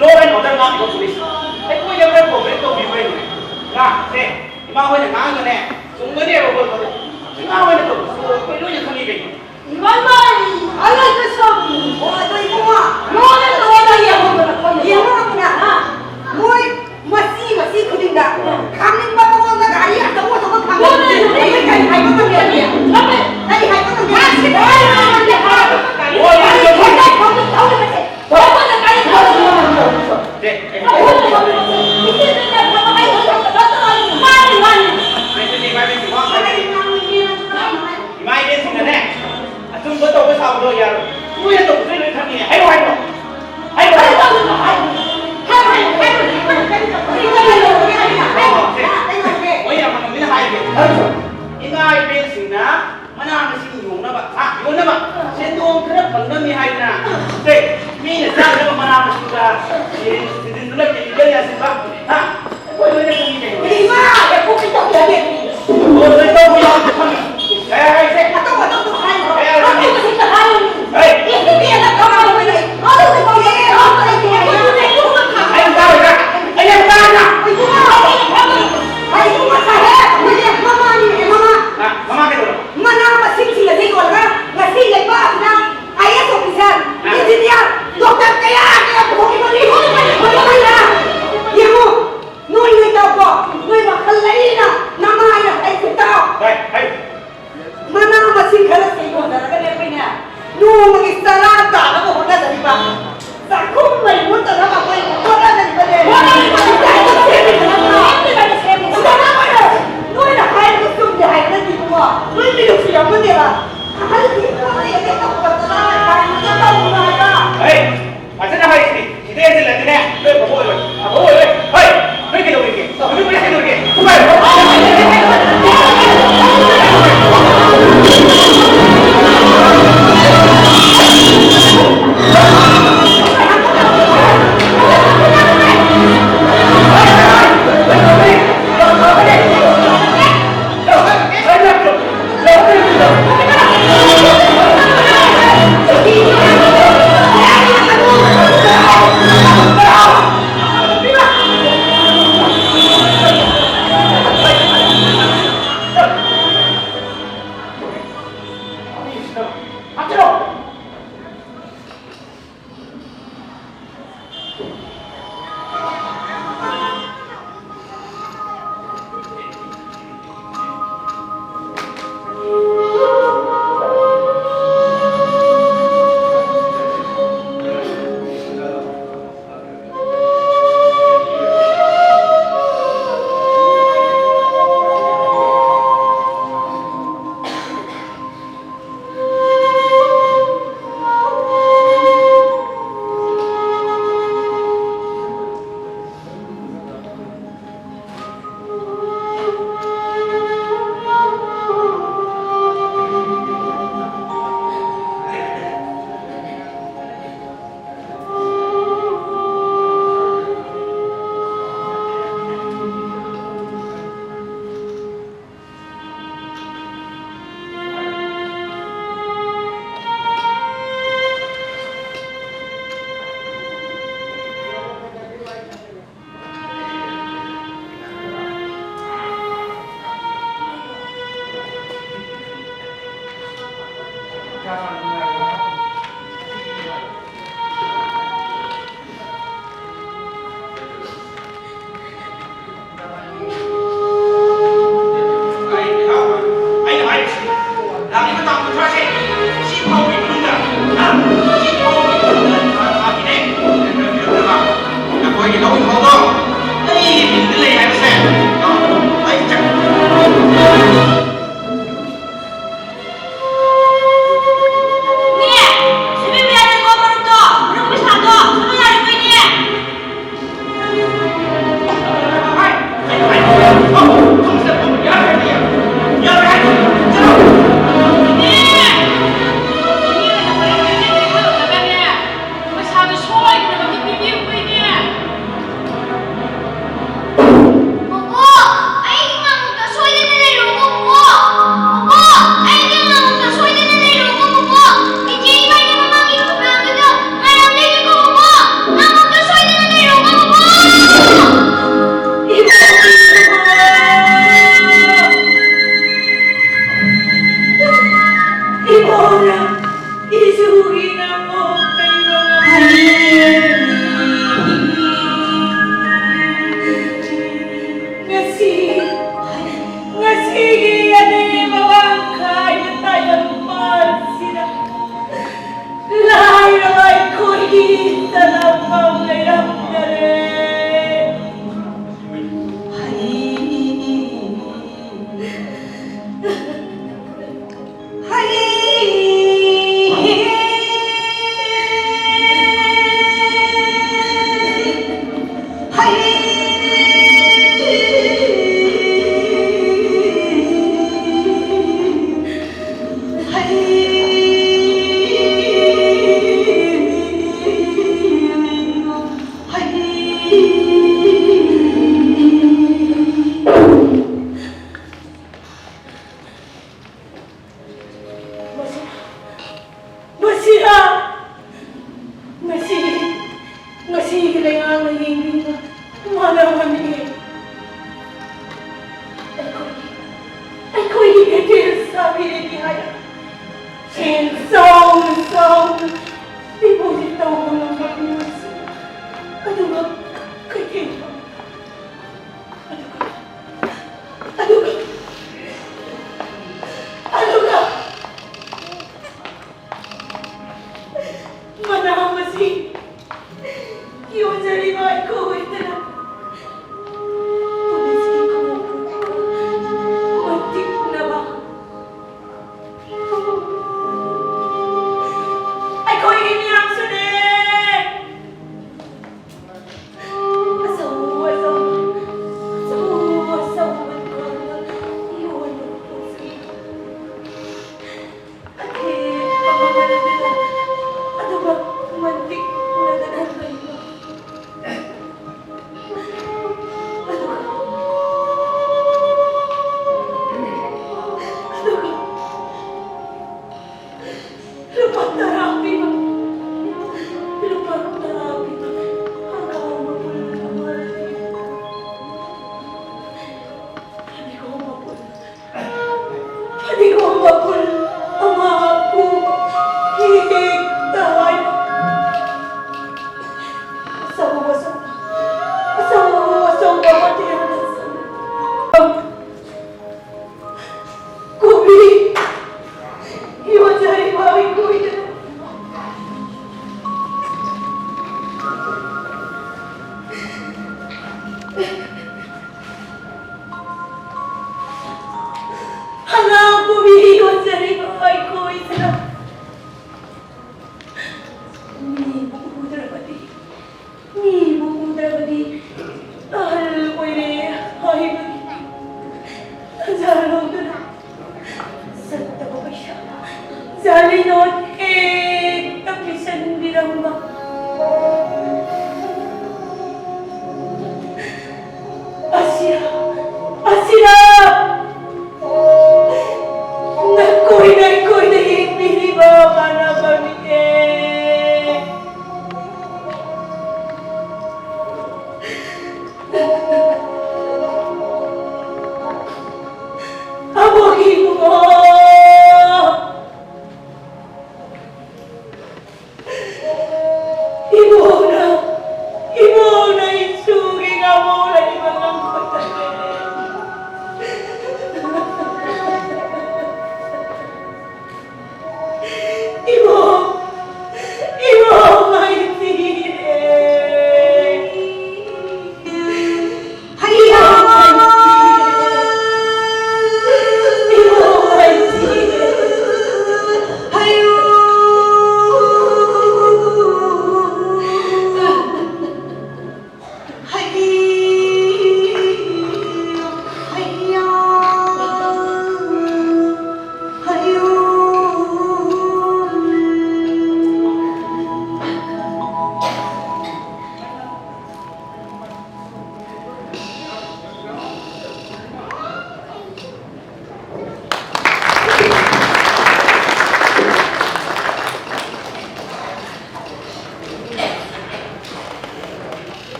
law and order ꯉꯥꯛꯄꯤꯕ ꯄꯨꯂꯤꯁ꯫ ꯑꯩꯈꯣꯏꯗ ꯈꯔ cooperate ꯇꯧꯕꯤꯌꯨ ꯀꯩꯅꯣꯅꯦ꯫ ꯉꯥ, ꯁꯦ, ꯏꯃꯥ ꯍꯣꯏꯅ ꯉꯥꯡꯉꯒꯅꯦ, ꯆꯨꯝꯒꯅꯦꯕ ꯄꯣꯠꯇꯣ꯫ ꯏꯃꯥ ꯍꯣꯏꯅ ꯇꯧꯕꯁꯨ ꯑꯩꯈꯣꯏ ꯂꯣꯏꯅ ꯈꯪꯉꯤ ꯀꯩꯅꯣ꯫ ꯏꯃꯥ, ꯏꯃꯥ, ꯑꯩ ꯍꯦꯛꯇ ꯁꯥꯎꯅꯤꯡꯉꯤ꯫ ꯑꯣ, ꯑꯗꯣ ꯏꯕꯨꯡꯉꯣ, ꯂꯣꯟꯅ ꯂꯣꯟꯅ ꯌꯦꯡꯉꯣ꯫ ꯌꯦꯡꯉꯣ ꯑꯃꯨꯛꯅ, ꯍꯥ? ꯃꯣꯏ ꯃꯆꯤ ꯃꯆꯤ ꯈꯨꯗꯤꯡꯗ ꯈꯥꯝꯅꯤꯡꯕ ꯃꯑꯣꯡꯗ ꯒꯥꯔꯤ ꯑꯆꯧ ꯑꯆꯧꯕ ꯈꯥꯝꯅꯤꯡꯕ꯫ ꯂꯣꯟꯅ ꯂꯣꯟꯅ ꯀꯔꯤ ꯍꯥꯏꯕ ꯉꯝꯒꯦ? ꯀꯔꯤ ꯍꯥꯏꯕ ꯉꯝꯒꯦ? ꯍꯣꯏ, ꯍꯣꯏ, ꯍꯣꯏ꯫ ꯍꯣꯏ, ꯍꯣꯏ, ꯍꯣꯏ꯫ ꯂꯣꯟꯅ ꯀꯔꯤ ꯇꯧꯔꯤꯕꯁꯦ? ꯁꯦ, ꯂꯣꯟꯅ ꯇꯧꯔꯤꯕꯁꯦ? ꯏꯆꯦ ꯅꯪꯅ ꯊꯕꯛ ꯑꯩ ꯊꯕꯛ ꯅꯠꯇ꯭ꯔꯣ? ꯃꯥꯅꯤ, ꯃꯥꯅꯤ꯫ ꯏꯃꯥ ꯏꯕꯦꯟꯁꯤꯡꯅꯅꯦ, ꯑꯆꯨꯝꯕ ꯇꯧꯕ ꯁꯥꯕꯗꯣ ꯌꯥꯔꯣꯏ꯫ ꯃꯣꯏꯅ ꯇꯧꯕꯁꯨ ꯂꯣꯏ ꯈꯪꯉꯤꯅꯦ꯫ ꯍꯥꯏꯔꯣ, ꯍꯥꯏꯔꯣ꯫ ꯍꯥꯏꯔꯣ, ꯍꯥꯏꯔꯣ꯫ ꯍꯥꯏꯔꯣ, ꯍꯥꯏꯔꯣ, ꯍꯥꯏꯔꯣ꯫ ꯀꯔꯤ ꯇꯧꯔꯤꯅꯣ? ꯀꯔꯤ ꯇꯧꯔꯤꯅꯣ? ꯀꯔꯤ ꯇꯧꯔꯤꯅꯣ? ꯍꯥꯏꯔꯣ, ꯁꯦ꯫ ꯃꯣꯏ ꯌꯥꯝ ꯍꯪꯉꯝꯃꯤꯅ ꯍꯥꯏꯒꯦ꯫ ꯏꯃꯥ ꯏꯕꯦꯟꯁꯤꯡꯅ ꯃꯅꯥ ꯃꯁꯤꯡ ꯌꯣꯟꯅꯕ, ꯍꯥ, ꯌꯣꯟꯅꯕ ꯁꯦꯟꯗꯣꯡ ꯈꯔ ꯐꯪꯅꯕꯅꯤ ꯍꯥꯏꯗꯅ, ꯁꯦ, ꯃꯤꯅ ꯆꯥꯅꯕ ꯃꯅꯥ ꯃꯁꯤꯡꯗ ꯁꯤꯖꯤꯟ-, ꯁꯤꯖꯤꯟꯗꯨꯅ chemical ꯌꯥꯟꯁꯤꯟꯕ, ꯍꯥ? ꯑꯩꯈꯣꯏ ꯂꯣꯏꯅ ꯈꯪꯉꯤ ꯀꯩꯅꯣ꯫ ꯏꯃꯥ, ꯑꯩ ꯄꯨꯛ ꯄꯤꯛ ꯇꯧꯕꯤꯔꯒꯦ꯫ ꯑꯣ, ꯂꯣꯏ ꯇꯧꯕ ꯌꯥꯎꯔꯗꯤ ꯈꯪꯉꯤ꯫ ꯀꯩ ꯍꯥꯏꯁꯦ? ꯑꯇꯧ ꯑꯇꯧꯗꯣ ꯍꯥꯏꯔꯣ꯫ ꯀꯩ ꯍꯥꯏ-, ꯍꯩ! ꯐꯖꯅ ꯍꯥꯏꯁꯤꯗꯤ꯫ ꯁꯤꯗ ꯍꯦꯟꯖꯤꯜꯂꯗꯤꯅꯦ, ꯅꯣꯏ ꯑꯐꯕ ꯑꯣꯏꯔꯣꯏ꯫ ꯑꯐꯕ ꯑꯣꯏꯔꯣꯏ꯫ ꯍꯩ! ꯅꯣꯏ ꯀꯩꯗꯧꯔꯤꯒꯦ? ꯅꯨꯃꯤꯠ ꯈꯨꯗꯤꯡ ꯀꯩꯗꯧꯔꯤꯒꯦ? ꯊꯨꯒꯥꯏꯔꯣ! ꯑꯩꯅ ꯍꯥꯏꯔꯤꯁꯤ, ꯂꯥꯛꯂꯤꯕ ꯇꯥꯡ ꯀꯨꯟꯊ꯭ꯔꯥꯁꯦ, ꯁꯤ ꯐꯥꯎꯒꯤ ꯃꯅꯨꯡꯗ, ꯍꯥ? ꯁꯤ ꯐꯥꯎꯒꯤ ꯃꯅꯨꯡꯗ ꯊꯥ ꯊꯥꯒꯤꯅꯦ꯫ ꯅꯈꯣꯏꯒꯤ ꯂꯧ ꯏꯪꯈꯣꯜꯗꯣ ꯑꯩꯒꯤ ꯃꯤꯡꯗ ꯂꯩ ꯍꯥꯏꯕꯁꯦ, ꯑꯩ ꯆꯠ- ꯏꯁꯨꯒꯤ ꯅꯄꯣꯛ ꯂꯩꯕ ꯉꯝꯂꯦ꯫ ꯉꯁꯤ, ꯉꯁꯤꯒꯤ ꯑꯅꯦꯝꯕ ꯃꯥꯡꯈꯥꯏꯕ ꯇꯥꯏꯕꯪ ꯄꯥꯟꯁꯤꯗ ꯂꯥꯏꯔꯕ ꯑꯩꯈꯣꯏꯒꯤ ꯆꯅꯝꯐꯝ ꯂꯩꯔꯝꯗꯔꯦ꯫ ꯃꯁꯤꯔꯥ? ꯉꯁꯤ, ꯉꯁꯤꯒꯤ ꯂꯩꯉꯥꯛꯅ ꯌꯦꯡꯕꯤꯕ ꯃꯥꯟꯅꯕꯅꯤ꯫ ꯑꯩꯈꯣꯏꯒꯤ, ꯑꯩꯈꯣꯏꯒꯤ ꯀꯩꯊꯦꯜ ꯁꯥꯕꯤꯔꯒꯦ ꯍꯥꯏꯅ ꯁꯦꯟ ꯆꯥꯎꯅ ꯆꯥꯎꯅ deposit ꯇꯧꯕ ꯉꯝꯕ ꯃꯤꯑꯣꯏꯁꯤꯡ ꯑꯗꯨꯒ ꯀꯩꯊꯦꯜ ꯐꯝ-, ꯑꯗꯨꯒ, ꯑꯗꯨꯒ, ꯑꯗꯨꯒ ꯃꯅꯥ ꯃꯁꯤꯡ ꯌꯣꯟꯖꯔꯤꯕ ꯑꯩꯈꯣꯏꯗꯅ ꯄꯨꯂꯤꯁꯀꯤ ꯈꯨꯃꯨꯛ ꯃꯟꯇꯤꯛꯅꯕ꯫ ꯂꯣꯠꯀꯦ ꯇꯛꯂꯤꯁꯟꯕꯤꯔꯝꯕ ꯑꯁꯤꯔ, ꯑꯁꯤꯔ ꯅꯈꯣꯏꯅ ꯑꯩꯈꯣꯏꯗ ꯌꯦꯡꯕꯤꯔꯤꯕ ꯃꯥꯟꯅꯕ ꯃꯤꯠꯌꯦꯡ꯫ ꯑꯕꯣꯛ ꯏꯕꯨꯡꯉꯣ! ꯏꯕꯣꯛꯅ, ꯏꯕꯣꯛꯅ ꯏꯁꯨꯒꯤ ꯉꯥꯃꯣꯔ ꯑꯅꯤꯃꯛ ꯂꯪꯈꯣꯠꯇꯅ ꯏꯕꯣꯛ, ꯏꯕꯣꯛ, ꯑꯩ ꯁꯤꯔꯦ꯫ ꯍꯩꯌꯥ! ꯏꯕꯣꯛ, ꯑꯩ ꯁꯤꯔꯦ꯫ ꯍꯩꯌꯥ!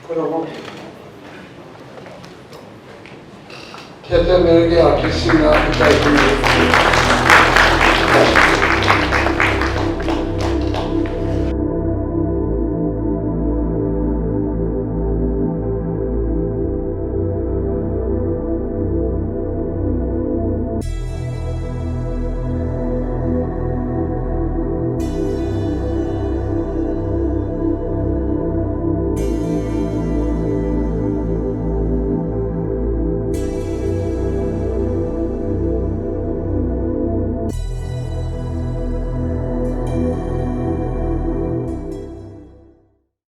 ꯈꯨꯔꯨꯝꯃꯨ꯫ ꯊꯤꯌꯦꯇꯔ ꯃꯤꯔꯔꯒꯤ ꯑꯥꯔꯇꯤꯁꯁꯤꯡꯅ ꯏꯀꯥꯏ ꯈꯨꯝꯅꯕ ꯄꯤꯔꯤ꯫